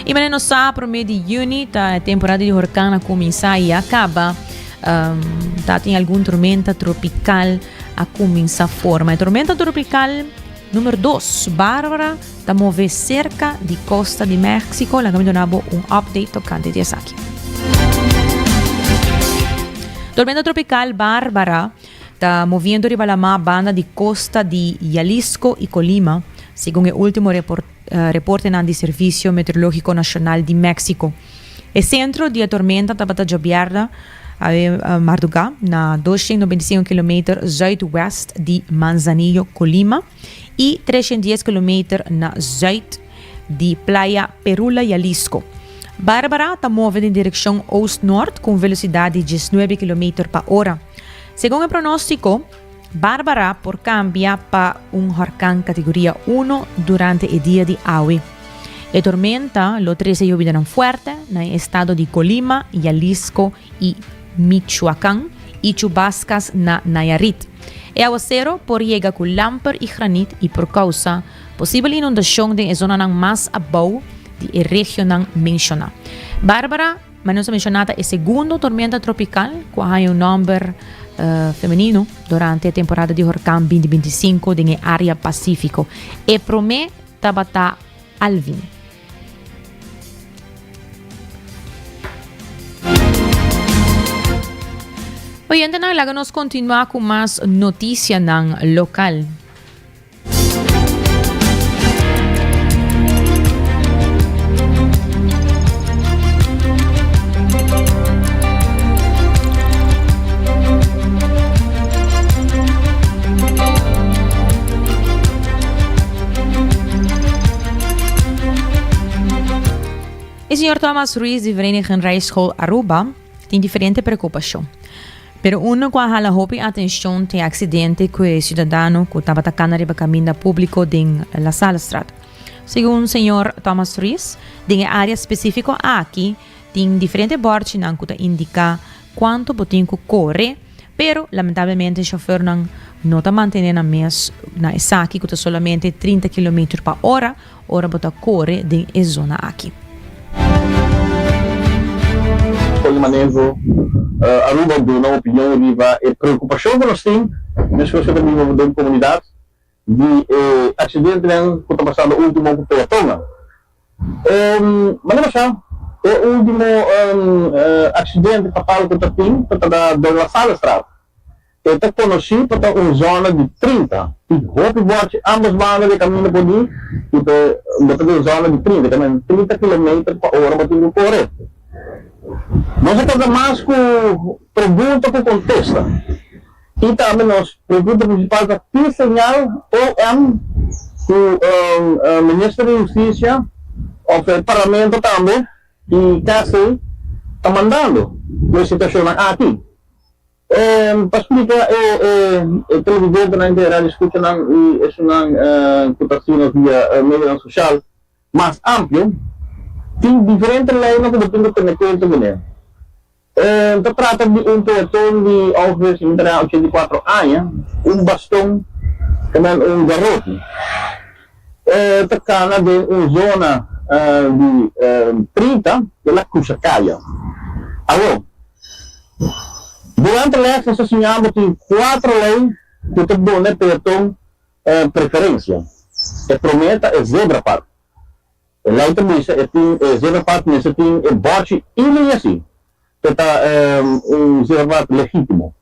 I manera nos sa, promé di yüni ta e temporada di horkan a kuminsá i a kaba. Ta tin algun tormenta tropikal a kuminsá forma. E tormenta tropikal número 2, Bárbara, ta move serka di kosta di México. Laga mi duna bo un update tokante di esaki. Tormenta tropikal Bárbara ta moviendo riba lamá banda di kosta di Jalisco i Colima, segun e último reportenan di Servisio Meteorológiko Nashonal di México. E sentro di e tormenta tabata djabièrnè awe mardugá na 295 kilometer zuidwest di Manzanillo, Colima i 310 kilometer na zuid di Playa Perula, Jalisco. Bárbara ta move den direkshon oost-nort ku un velosidat di 19 kilometer pa ora. Segun e pronóstiko, Bárbara por kambia pa un horkan kategoria uno durante e dia di awe. E tormenta lo trese yobidanan fuerte na e estado di Colima, Jalisco i Michoacán i chubascas na Nayarit. E awasero por yega ku lamper i granit i por kousa posibel inundashon den e zonanan mas abou di e regionnan menshoná. Bárbara, Manera nos a menshoná ta e segundo tormenta tropical ku a haña un nòmber femenino durante e temporada di horkan 2025 den e área Pasífiko. E promé tabata Alvin. Oyentenan, laga nos kontinuá ku mas notisianan lokal. E señor Thomas Ruiz di Vereniging Rijschool Aruba tin diferente preocupacion. Pero uno cu a hala hopi atencion t'e accidente cu e ciudadano cu tabata cana riba caminda publico den La Salestraat. Segun señor Thomas Ruiz, den e area specifico aki tin diferente borchinan cu ta indica cuanto bo tin cu core, pero lamentablemente chauffeurnan no ta mantene nan mes na esaki cu ta solamente 30 kilometer pa ora, ora bo ta kore den e zona aki. Skol di Maneho Aruba duna opinion riba e preokupashon ku nos tin meskos ku ta biba den komunidat di e aksidentenan ku ta pasando ultimo ku peatonnan. Manera sa e ultimo aksidente fatal ku ta tin ta ta den La Salestraat. E ta konosí pa ta un zona di 30. Tin hopi bòrchi ambos banda di e kaminda por di i ta bo ta den zona di 30, kaminda 30 kilometer pa ora bo tin ku kore. Nos a keda mas ku pregunta ku kontesta. I tambe nos pregunta prinsipal ta ki señal OM ku Minister di Hustisia òf e Parlamento tambe i KC ta mandando ku e situashonnan aki. Pa splika e televidentenan ku e radioskuchanan i esunnan ku ta sigui nos via medionan sosial mas amplio, tin diferente leinan ku bo tin ku tene kuenta kuné. Ta trata di un peaton di ongeveer 80 84 aña, un baston, tamen un garoti. E ta kana den un zona di 30 el a krusa kaya. Awor, durante les nos ta siña bo tin kuater lei ku ta duna e peaton preferensia. E promé ta e zebrapad. E lei ta bisa e tin e zebrapad mester tin e bòrchi i liña si e ta un zebrapad legítimo.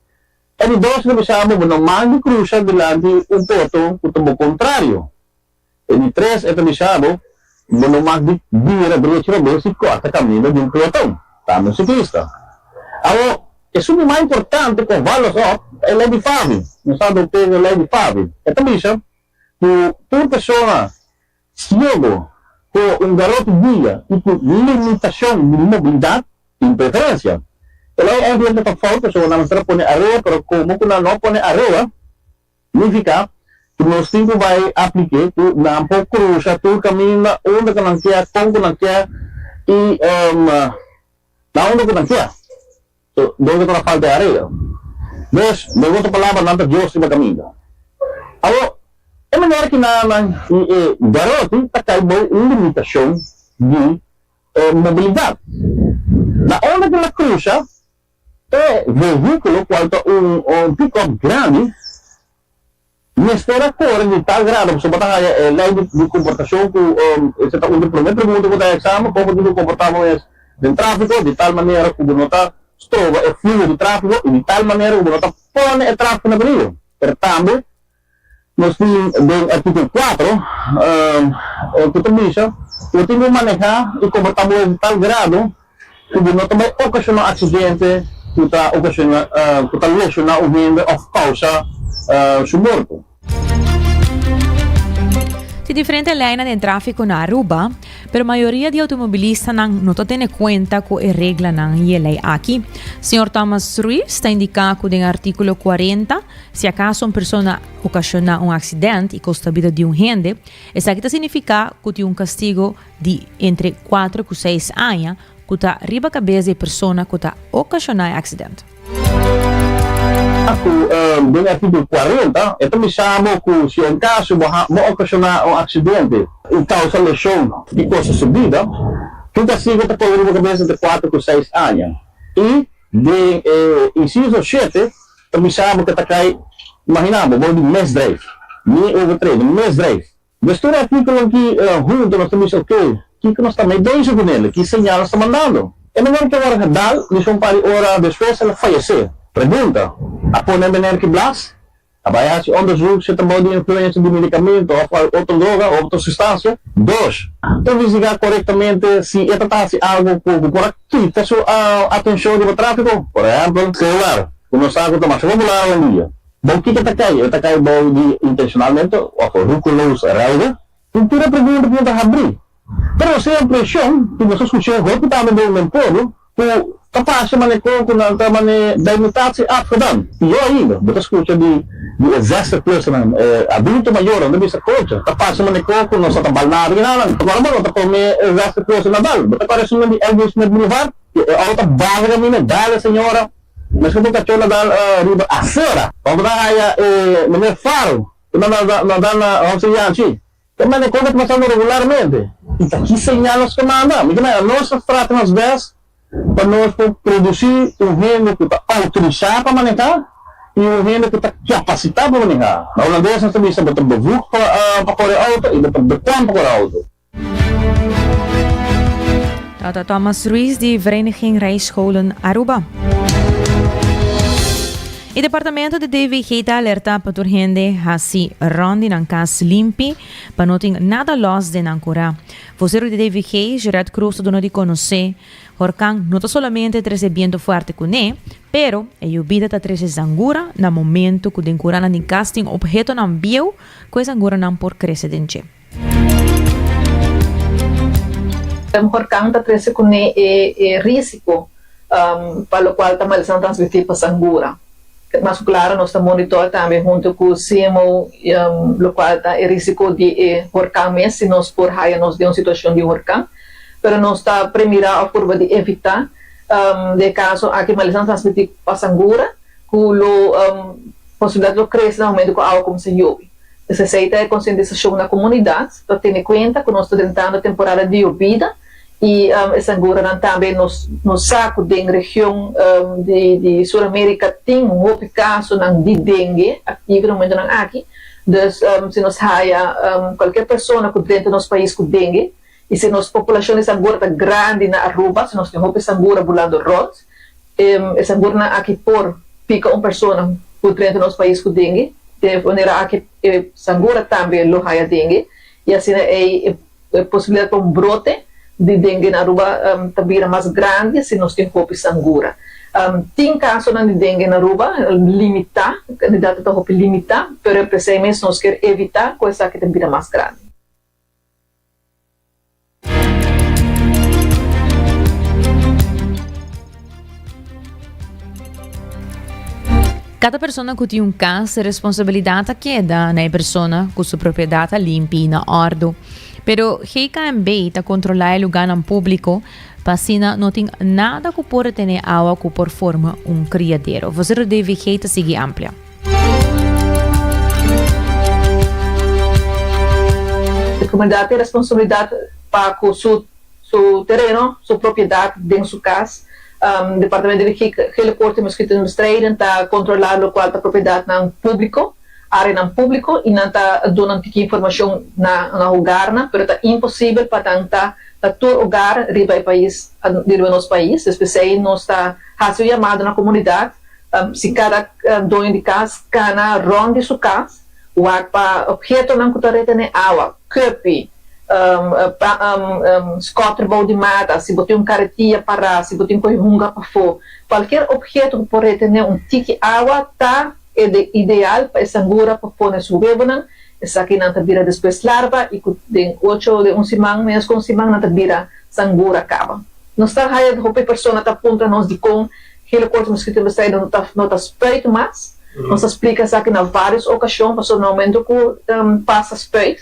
E di dos ta bisa bo bo no mag di krusa dilanti un peaton ku ta bo kontrario. E di tres e ta bisa bo bo no mag di bira drechi robes i kòrta kaminda di un peaton, tambe un siklista. Awor, esun di mas importante ku a val nos òp ta e lei di Favi. Nos a adopt'é e lei di Favi. E ta bisa ku tur persona Ciego ku un garoti guia i ku limitashon di mobilidat tin preferensia. E lei eigenlijk ta fout pasobra nan mester a pone area pero komo ku nan no a pone area nifiká ku nos tin ku bai aplik'é ku nan por krusa tur kaminda unda ku nan kier kon ku nan kier i na unda ku nan kier. So donde ku ta falta e area. Dus, den otro palabra nan ta Dios riba kaminda. Awor, e manera ki nan i e garoti ta kai bou un limitashon di mobilidat. Na unda ku la krusa, e vehíkulo, kual ta un pikòp grandi, Mester a kore di tal grado pasobra bo ta haya e lei di komportashon ku esei ta un di promé pregunta ku ta haya eksamen, kon bo tin ku komportá bo mes den tráfiko di tal manera ku bo no ta stroba e fluho di tráfiko i di tal manera ku bo no ta pone e tráfiko na peligro. Pero tambe nos tin den artíkulo kuatro ku ta bisa ku bo tin ku manehá i komportá bo mes di tal grado ku bo no ta bai okashoná aksidente ku ta okashoná ku ta leshoná un hende òf kousa su morto. Tin diferente leinan den tráfiko na Aruba, pero mayoria di outomobilistanan no ta tene kuenta ku e reglanan i e lei aki. Señor Thomas Ruiz ta indiká ku den artíkulo 40, si akaso un persona okashoná un aksident i kosta bida di un hende, esaki ta signifiká ku tin un kastigo di entre cuatro cu seis aña cu ta riba cabes di e persona cu ta ocasiona e accident. Cu den articulo 40 e ta bisa bo cu si en caso bo bo ocasiona un accidente y causa lesion di cosa su bida, tu castigo ta coge riba cabes entre cuatro cu seis aña. Y den e inciso shete ta bisa bo cu ta cay, imagina bo, bo di misdrijf, ni overtreding, misdrijf. Nos tur artíkulo ki huntu nos ta bisa ok, kiko nos ta mei bezig ku nel, ki señal nos ta mandando? E meneer ke wòrdu gedal disi un par di ora despues el a fayesé. Pregunta, A pone e meneer ki blas? A bai hasi onderzoek si e ta bou di influensia di medikamento òf otro droga òf otro sustansia? Dos, Ta investigá korektamente si e ta ta hasi algu ku por a kita su atenshon riba tráfiko? Por ehèmpel, selular, ku nos sa ku ta masha popular awendia. Bou kiko ta kai? E ta kai bou di intencionalmente of roekeloos rijden? Tin tur e pregunta ku no ta habrí. Pero nos tin e impresion ku nos a skucha hopi tambe den den pueblo ku ta pasa mane kon ku nan ta mane bij mutatie afgedaan. Pió ainda, bo ta skucha di di e zestig plusnan, e adulto mayornan ta bisa kocha, ta pasa mane kon ku nos a ta bal nada di nan. Ora bo no ta kome e zestig plus na bal, bo ta kore esun di Elvis Smith Boulevard, ku e auto baha kaminda, dale señora. Mester bo kachó na dal riba acera. Bo ta haya e meneer Faro ku na na dal na Hòf Yanchi. Ta manda kos ta pasando regularmente. I ta ki señal nos ta manda? Mi ta manda nos ta trata nos bes pa nos por produsí un hende ku ta outorisá pa manehá i un hende ku ta kapasitá pa manehá. Na hulandes nos ta bisa bo ta bevoegd pa kore outo i bo ta bekwaam pa kore outo. Tata Thomas Ruiz di Vereniging Rijscholen Aruba. E departamento di DVG ta alerta pa tur hende hasi rond di nan cas limpi pa no tin nada los den nan cura. Vocero di DVG, Gerard Cruz ta duna di conoce, Horcan no ta solamente trece biento fuerte cune, pero e yubida ta trece zangura na momento cu den curanan di cas tin obhetonan bieu cu e zanguranan por crece den dje. Horcan ta trece cune e risico pa locual ta malesa transmiti pa sangura. Mas claro nos ta monitor tambe hunto cu CMO locual ta e risico di e horcan mes si nos por haya nos den un situacion di horcan. Pero nos ta premira of purba di evita. Den e kaso aki malesanan transmití pa sangura ku lo posibilidat lo krese na momento ku awa kuminsá yobi. Pues esei ta e konsientisashon na komunidat pa tene kuenta ku nos ta drentando temporada di yobida i e sanguranan tambe nos nos sa ku den region di di Sur Amerika tin hopi kasonan di dengue aktivo na momentonan aki. Dus si nos haya kualkier persona ku drenta nos pais ku dengue i si nos populashon di sangura ta grandi na Aruba, si nos tin hopi sangura bulando rònt, e sanguranan aki por pika un persona ku drenta nos pais ku dengue. Den e manera aki e sangura tambe lo haya dengue i asina ei e posibilidat pa un brote di dengue na Aruba ta bira mas grandi si nos tin hopi sangura. Tin kasonan di dengue na Aruba, limitá, e kandidat ta hopi limitá, pero p'esei mes nos kier evitá ku esaki ta bira mas grandi. Kada persona ku tin un kas, e responsabilidat ta keda na e persona ku su propiedat ta limpi i na òrdu. Pero GKMB ta kontrolá e lugánan públiko pa asina no tin nada ku por retené awa ku por forma un kriadero. Vosero DVG ta sigui amplia. E komunidat tin responsabilidat pa ku su su tereno, su propiedat den su kas. Departamento di Gele Koorts i Mosquitobestrijding ta kontrolá lokual ta propiedatnan públiko, áreanan públiko i nan ta duna un tiki informashon na na hogarnan, pero ta imposibel pa nan ta na tur hogar riba e pais, riba nos pais. P'esei nos ta hasi un yamada na komunidat Si kada doño di kas kana rònt di su kas, wak pa ophetonan ku ta retené awa, kùpi, skòter bou di mata, si bo tin un karetia pará, si bo tin kohe hunga pafó, kualkier opheto ku por retené un tiki awa ta e ideal pa e sangura pa pone su webonan. Esakinan ta bira despues larva i ku den ocho, den un siman, ménos ku un siman nan ta bira sangura kaba. Nos ta haya hopi persona ta puntra nos dikon Gele Koorts Mosquito Bestrijder no ta no ta spuit mas. Nos a splika esaki na varios okashon pasobra na momento ku pasa spuit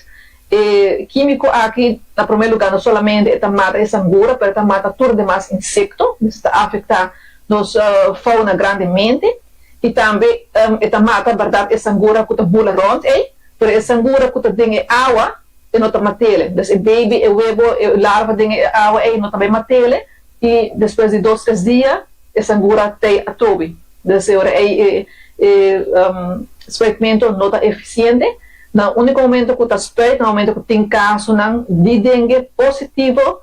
e kimiko aki na prome luga no solamente e ta mata e sangura pero e ta mata tur demas insekto, dus e ta afekta nos fauna grandemente i tambe e ta mata bèrdat e sangura ku ta bula rònt ei pero e sangura ku ta den e awa e no ta mat'ele. Dus e baby, e webo, e larva den e awa ei no ta bai mat'ele. I despues di dos tres dia e sangura tei atrobe. Dus e ora ei e e spuitmento no ta efisiente. Na úniko momento ku ta spuit na momento ku tin kasonan di dengue positivo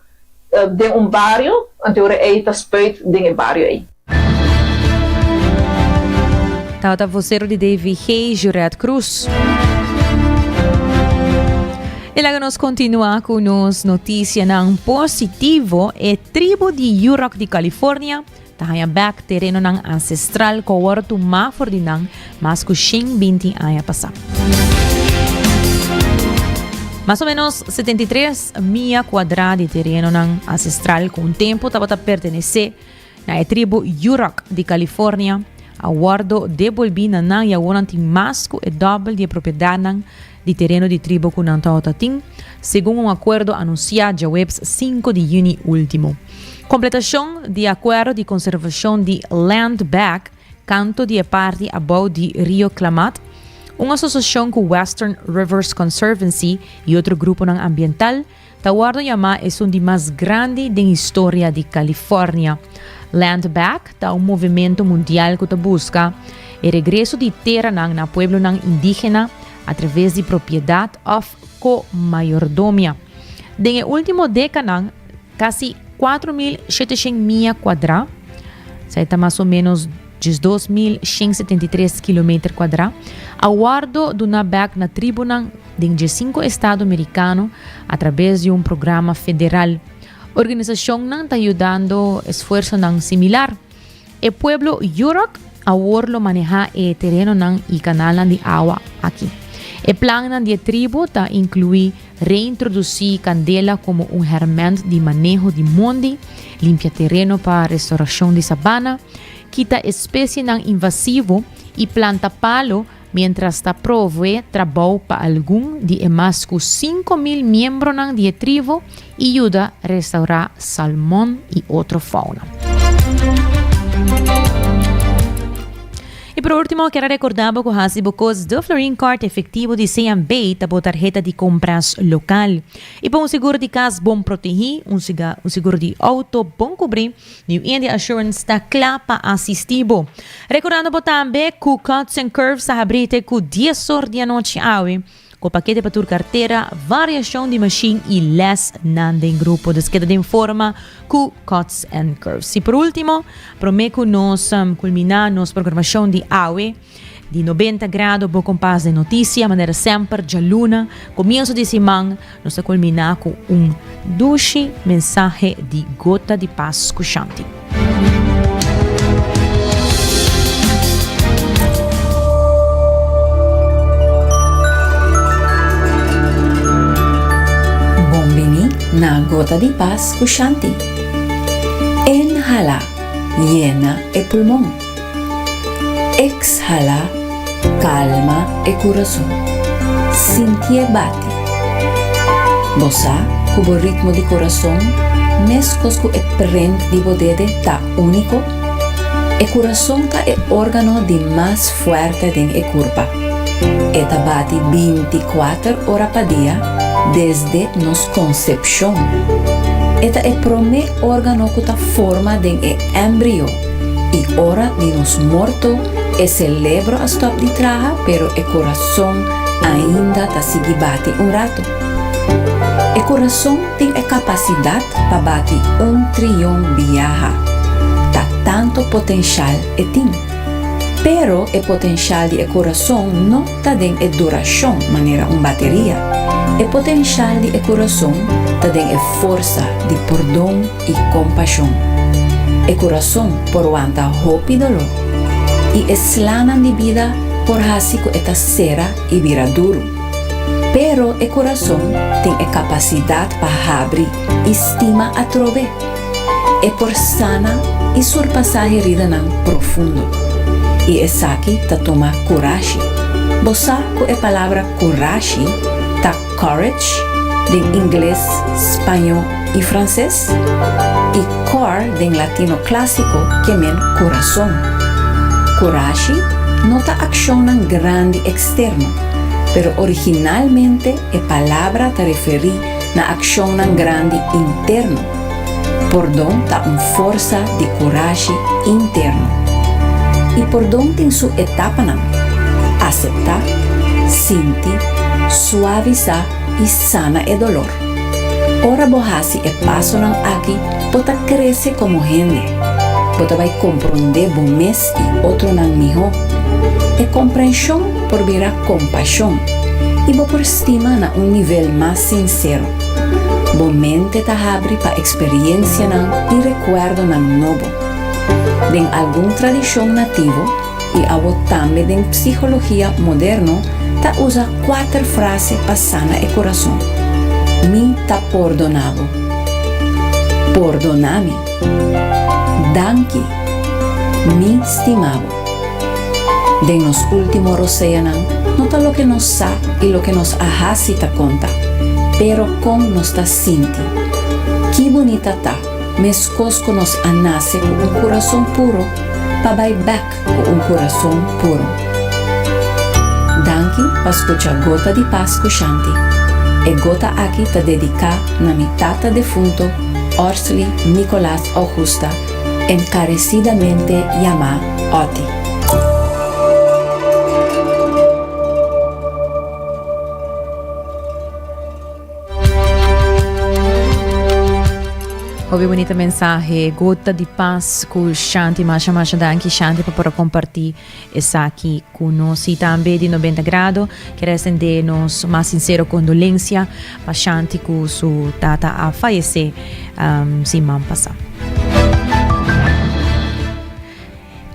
den un bario, anto e ora ei ta spuit den e bario ei. Tabata vocero di DVG, Juret Cruz. E laga nos continua cu nos noticianan positivo. E tribu di Yurok di California ta haña bek terenonan ancestral cu a worde tuma for di nan mas cu 120 aña pasa. Mas o menos 73 mia cuadra di terenonan ancestral cu un tempo tabata pertenece Na e tribu Yurok di California a wordo debolbi na nan y awor nan tin mas cu e dobbel di e propiedadnan di tereno di tribu cu nan tawata tin, segun un acuerdo anuncia djaweps 5 di juni ultimo. Completacion di e acuerdo di conservacion di Land Back canto di e parti abou di Rio Klamath, un asociacion cu Western Rivers Conservancy y otro gruponan ambiental, Ta wòrdu yamá esun di mas grandi den historia di California. Land Back ta un movimentu mundial ku ta buska e regreso di teranan na pueblonan indígena atraves di propiedat òf ko-mayordomia. Den e último dékanan, kasi 4.700 mia kuadrá, esei ta mas o ménos 12.173 kilometer kuadrá, a wòrdu duná bèk na tribunan den diesinco estado mericano a traves di un programa federal. Organisacionnan ta yudando esfuerzonan similar. E pueblo Yurok awor lo maneha e terenonan y canalnan di awa aki. E plannan di e tribu ta inclui reintroduci candela como un herment di maneho di mondi, limpia tereno pa restauracion di sabana, kita especienan invasivo y planta palo Mientras ta provee trabou pa algun di e mas ku 5000 miembronan di e tribu i yuda restaurá salmon i otro fauna. Y por ultimo, kier a recorda bo cu haci bo cos De Florin Card efectivo di CMB ta bo tarheta di compras local. Y pa un seguro di cas bon protegi, un un seguro di auto bon cubri, New India Assurance ta cla pa asisti bo. Recordando bo tambe cu Cuts and Curves ta habri te cu dies or di anochi awe. Cu pakete pa tur cartera, variacion di machine y les nan den grupo. Dus keda den forma cu Cuts and Curves. Y por ultimo, prome cu nos culmina nos programacion di awe di 90 grado bo compas den noticia, manera semper djaluna, comienzo di siman, nos ta culmina cu un dushi mensahe di Gota di Paz cu Shanti. Bon bini na Gota di Pas ku Shanti. Inhala, yena e pulmon. Exhala, kalma e kurason. Sintié bati. Bo sa ku bo ritmo di kurason, meskos ku e prent di bo dede, ta úniko? E kurason ta e órgano di mas fuerte den e kurpa. E ta bati binti kuater ora pa dia desde nos konsepshon. E ta e promé órgano ku ta forma den e èmbrio i ora di nos morto e selebro a stòp di traha pero e kurason ainda ta sigui bati un ratu. E kurason tin e kapasidat pa bati un trion biaha. Ta tantu potenshal e tin. Pero e potenshal di e kurason no ta den e durashon manera un bateria. E potenshal di e kurason ta den e forsa di pordon i kompashon. E kurason por wanta hopi doló, i e slanan di bida por hasi ku e ta sera i bira duru. Pero e kurason tin e kapasidat pa habri i stima atrobe. E por sana i surpasá heridanan profundo. I esaki ta tuma kurashi. Bo sa ku e palabra kurashi ta courage den ingles, spañó i franses? I cor den latino klásiko ke men kurason. Kurashi no ta akshonnan grandi eksterno, pero originalmente e palabra ta referí na akshonnan grandi interno. Pordon ta un forsa di kurashi interno. I pordon tin su etapanan, aseptá, sinti, suavisá i sana e dolor. Ora bo hasi e pasonan aki bo ta krese komo hende. Bo ta bai komprondé bo mes i otronan mihó. E komprenshon por bira kompashon i bo por stima na un nivel mas sinsero. Bo mente ta habri pa eksperensianan i rekuerdonan nobo. Den algun tradishon nativo, i awo tambe den psikologia moderno, ta usa kuater frase pa sana e kurason, Mi ta pordoná bo. Pordoná mi. Danki. Mi stima bo. Den nos último roseanan, no ta loke nos sa i loke nos a hasi ta konta, pero kon nos ta sinti. Ki bunita ta, meskos ku nos a nase ku un kurason puro, pa bai bèk ku un kurason puro. Danki pa skucha Gota di Pas ku Shanti. E gota aki ta dediká na mi tata defunto Orsley Nicolaas Augusta, enkaresidamente yamá Otty. Hopi bunita mensahe, gota di pas ku Shanti. Masha masha danki Shanti pa por a kompartí esaki ku nos. I tambe di 90 Grado kier a extendé nos mas sinsero kondolensia pa Shanti ku su tata a fayesé siman pasá.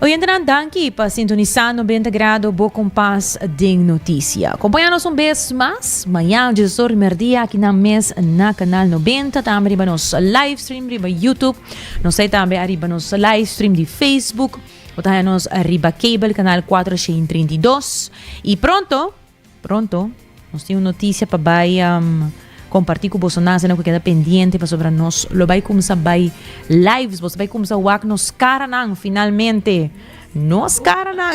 Oyentenan danki pa sintonisa 90 Grado bo kompas den notisia. Kompaña nos un bes mas mañan djesor di merdia aki nan mes na Kanal 90 tambe riba nos live stream riba YouTube. Nos ta tambe ariba nos live stream di Facebook. Bo ta haña nos riba cable kanal 432 y pronto Pronto, nos tin un noticia pa bai um, comparti cu boso nan, cu keda pendiente pasobra nos lo bai cumsa bai lives, boso bai cumsa wak nos caranan finalmente. Nos caranan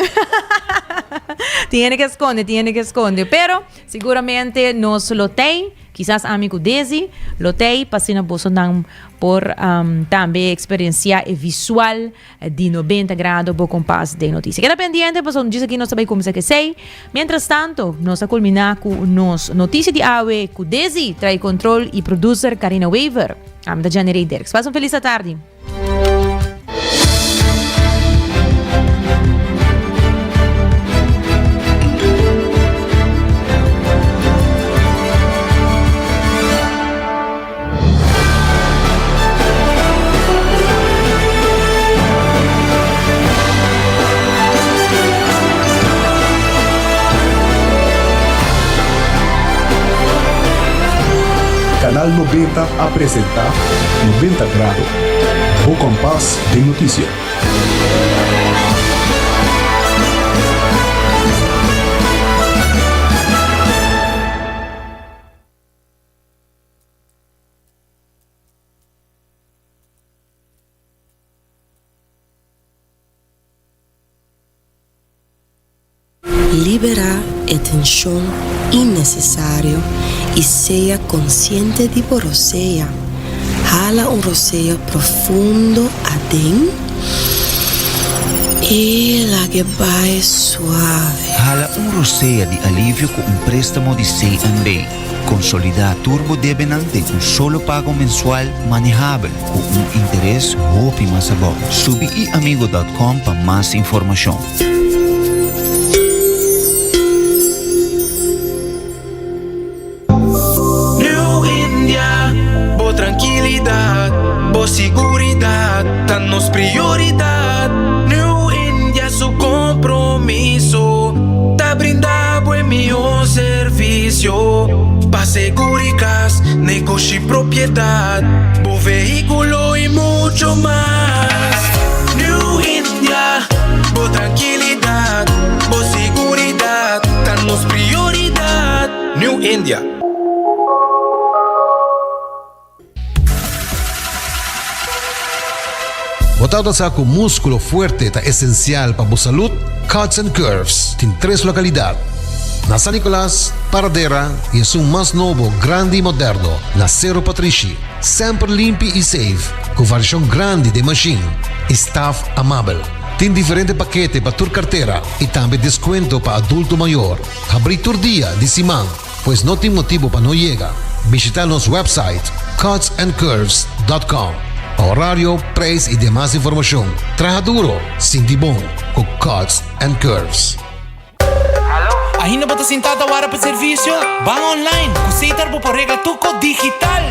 tiene que sconde, tiene que sconde. Pero siguramente nos lo tei, kisas ami cu Desi, lo tei pa asina bosonan por tambe experiencia e visual di 90 grado bo compas den noticia. Keda pendiente pasobra djis aki nos ta bay cuminsa kesey. Mientras tanto nos ta culmina cu nos noticia di awe cu Desi trae control y producer Carina Wever. Ami ta Jenny Rey Dirks. Pasa un feliz atardi. Canal 90 a presenta 90 Grado, bo kompas den notisia. Liberá e tenshon innesesario i sea konsiente di bo rosea. Hala un rosea profundo aden i lag'e bai suave. Hala un rosea di alivio ku un préstamo di CNB. Konsolidá tur bo debenan den un solo pago mensual manehabel ku un interes hopi mas abou. Subi iamigo dot com pa mas informashon. New India, bo trankilidat, bo siguridat ta nos prioridat. New India su kompromiso ta brinda bo e mihó servisio pa seguri kas, negoshi, propiedat, bo vehíkulo i mucho mas. New India, bo trankilidat, bo siguridat ta nos prioridat. New India. Bo tabata sa ku múskulo fuerte ta esensial pa bo salud? Cuts and Curves tin tres lokalidat, na San Nicolas, Paradera i esun mas nobo, grandi i moderno na Sero Patrishi. Semper limpi i safe, ku variashon grandi den mashin i staf amabel. Tin diferente pakete pa tur kartera i tambe deskuento pa adulto mayor. Habrí tur dia di siman. Pues no tin motibo pa no yega. Bishita nos website cutsandcurves dot com pa horario, prijs y demas informacion. Traha duro, sinti bon cu Cuts and Curves. Ainda bo ta sinta ta wara pa servicio? Ban online! Cu Setar bo por regla tur cos digital!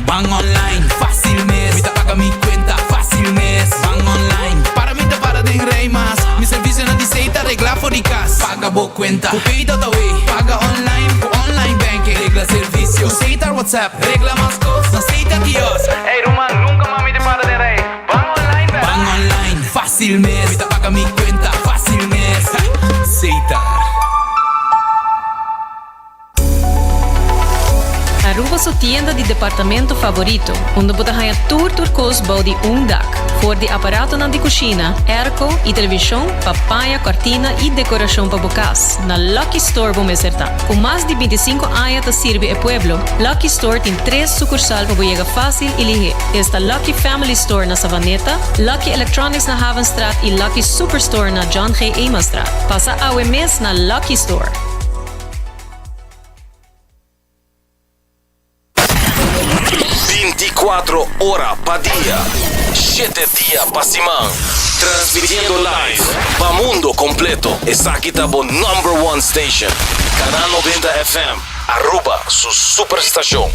Ban online, facil mes! Mi ta paga mi cuenta, facil mes! Ban online, para mi ta para den rij mas! Mi servicionan di Setar regla for di cas! Paga bo cuenta cu Pay.awe, paga online cu online banking, regla servicio cu Setar WhatsApp, regla mas cos na Setar kiosk. Ey ruman, nunca mas mi ta para den rij. Ban online bera. Ban online, facil mes. Mi ta paga mi cuenta, facil mes. Setar. Aruba su tienda di departamento favorito, unda bo ta haña tur tur kos bou di un dak. For di aparatonan di kushina, airco i televishon pa paña, kòrtina i dekorashon pa bo kas, na Lucky Store bo mester ta. Ku mas di bintisinko aña ta sirbi e pueblo, Lucky Store tin tres sukursal pa bo yega fásil i lihé. Esta Lucky Family Store na Savaneta, Lucky Electronics na Havenstraat i Lucky Superstore na John G. Emastraat. Pasa awe mes na Lucky Store! Binticuatro ora pa dia, shete dia pa siman. Transmitiendo live pa mundo completo. Esaki ta bo number one station. Canal 90 FM, Aruba su superstacion.